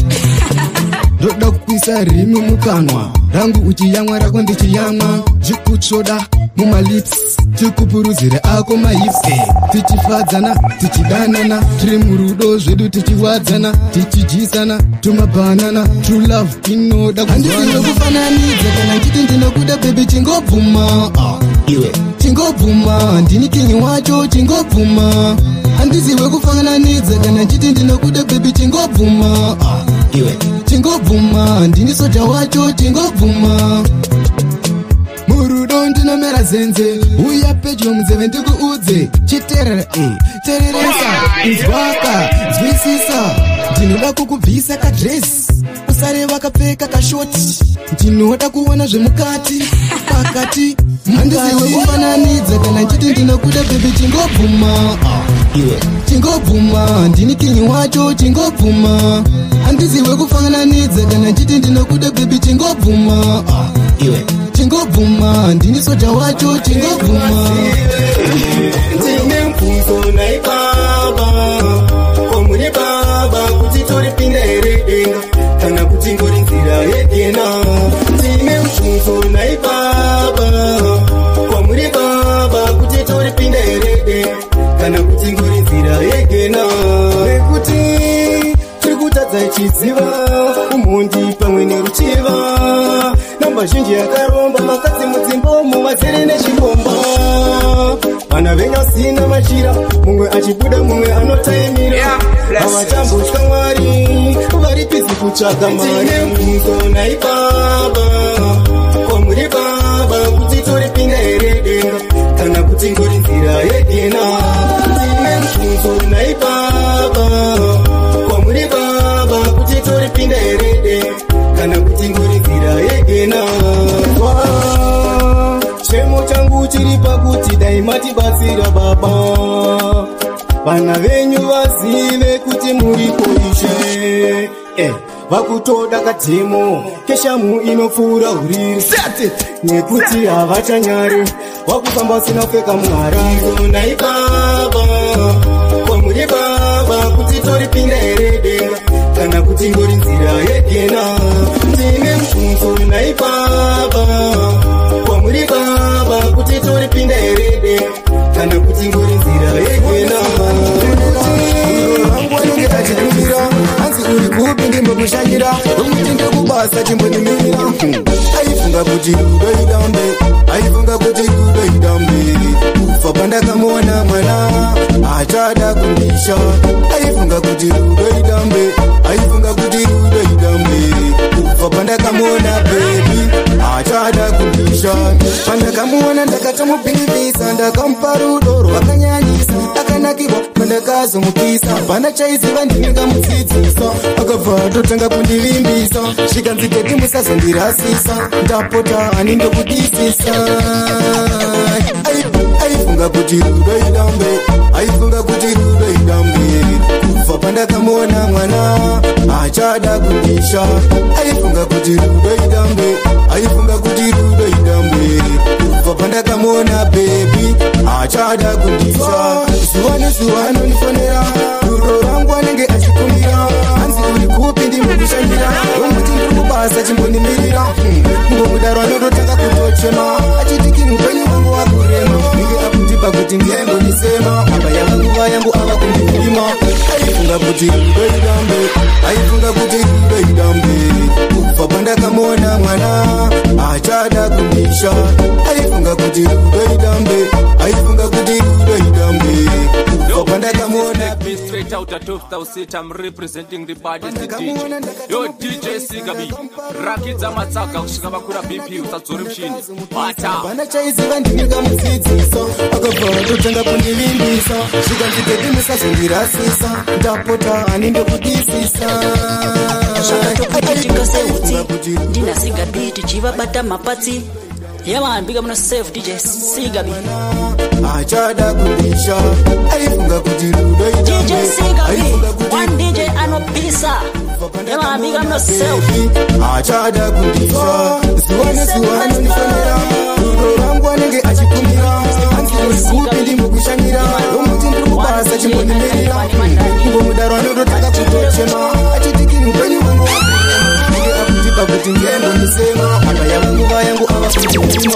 Ndoda kukuisa rimi mukanwa rangu uchiyamwa rako ndichiyamwa, zvikutsvoda mumalips tikupuruzire ako mahips. Tichifadzana tichidanana tiri murudo zvedu tichiwadzana tichidyisana tumabhanana. True love inoda. Handiziwe kufananidza kana nchiti ndinokuda baby chingobvuma. Iwe chingobvuma, ndini kinyi wacho chingobvuma. Handiziwe kufananidza kana nchiti ndinokuda baby chingobvuma. Iwe chingobvuma, ndini soja wacho chingobvuma. Murudo ndinomera zenze, uya pedyo munzeve ndikuudze. Chiterere, tereresa, inzwaka, nzwisisa. Ndinoda kukubvisa kadresi, usare vakapfeka kashoti. Ndinoda kuona zvemukati, pakati. Handiziwe kufananidza kana nchiti ndinokuda baby chingobvuma. Iwe chingobvuma, ndini kinyi wacho chingobvuma. Handiziwe kufananidza kana nchiti ndinokuda baby chingobvuma. Iwe chingobvuma, ndini soja wacho chingobvuma. Ndine mubvunzo nhai baba, kwamuri baba, kuti toripinda here denga kana kuti ngori nzira yegena. Ndine mubvunzo nhai baba, kwamuri baba, kuti toripinda here denga kana kuti ngori nzira yegena. Nekuti tiri kutadza ichiziva umhondi pamwe neruchiva, namba zhinji yakaromba vakadzi mudzimbomo vazere nechikomba. Vana venyu vasina machira, mumwe achibuda mumwe anotaimira. Havachambotya Mwari, vari busy kutsvaga mari. Ndine mubvunzo nhai baba, kwamuri baba, kuti toripinda here denga kana kuti ngori nzira yegena. Ndine mubvunzo nhai baba, kwamuri baba, kuti toripinda here denga kana kuti ngori nzira yegena. Chemo changu chiri pakuti dai matibatsira baba, vana venyu vazive kuti muriko ishe. Vakutoda katemo keshamu inopfuura uriri, nekuti havachanyari wakufamba usina kupfeka muhari. Nhai baba, kwamuri baba, kuti toripinda here denga kana kuti ngori nzira yegena. Ndine mubvunzo nhai baba, kwamuri baba, kuti toripinda here denga kana kuti ngori nzira yegena. Vangu vanenge vachitumira, hanzi uri kupi ndimbokushanyira. ndiri kubasa chimbondimirira. Aifunga kuti rudo idambe, aifunga kuti rudo idambe. Kubva pandakamuona mwana achada kundisha. Aifunga kuti rudo idambe, aifunga kuti rudo idambe. Kubva pandakamuona baby achada kundisha. Pandakamuona ndakatomubhilivisa, ndakamupa rudo rwakanyanyisa. Akanakirwa pandakazomukisa, hapana chaiziva ndingamudzidzisa. Akabva atotanga kundivimbisa, zvikanzi daddy musazondirasisa, ndapota ani ndokudisisa. Aifunga kuti rudo idambe, aifunga kuti rudo idambe. Kubva pandakamuona mwana achada kundisha. Aifunga kuti rudo idambe, aifunga kuti rudo idambe. Kubva pandakamuona baby achada kundisha. Zuva nezuva anondifonera, rudo rwangu anenge achikumbira. Hanzi uri kupi ndimbokushandira, ndomuti ndiri kubasa chimbondimirira. Ngomudaro anototanga kutochema, achiti kini upenyu hwangu wakurema. Ninge akundipa kuti ndiyembondisema, apa yava nguva yangu ava kundipima. Aifunga kuti rudo idambe, aifunga kuti rudo idambe. Kubva pandakamuona mwana achada kundisha. Aifunga kuti rudo idambe, aifunga kuti rudo idambe. Kubva pandakamuona. Me straight out of Top City, I'm representing the baddest DJ. Yo DJ Sigabi, rakidza matsaka kusvika vakura BP usadzore mushini. Bata. Hapana chaiziva ndingamudzidzisa, akabva atotanga kundivimbisa. Zvikanzi daddy musazondirasisa, ndapota ani ndokudisisa. Zvakatoputika seutsi ndina Sigabi tichivabata mapatsi. Yeah man, big up on yourself, DJ Sigabi. Achada kundisha, aifunga kuti rudo idambe. DJ Sigabi, one DJ anopisa. Yeah man, big up on yourself. Achada kundisha, zuva nezuva anondifonera, rudo rwangu anenge achikumbira. Hanzi uri kupi ndimbokushandira, ndomuti ndiri kubasa chimbondimirira. Ngomudaro anototanga kutochema, achiti kini upenyu hwangu wakurema. Ninge akundipa kuti ndiyembondisema, apa yava nguva yangu ava kundipima.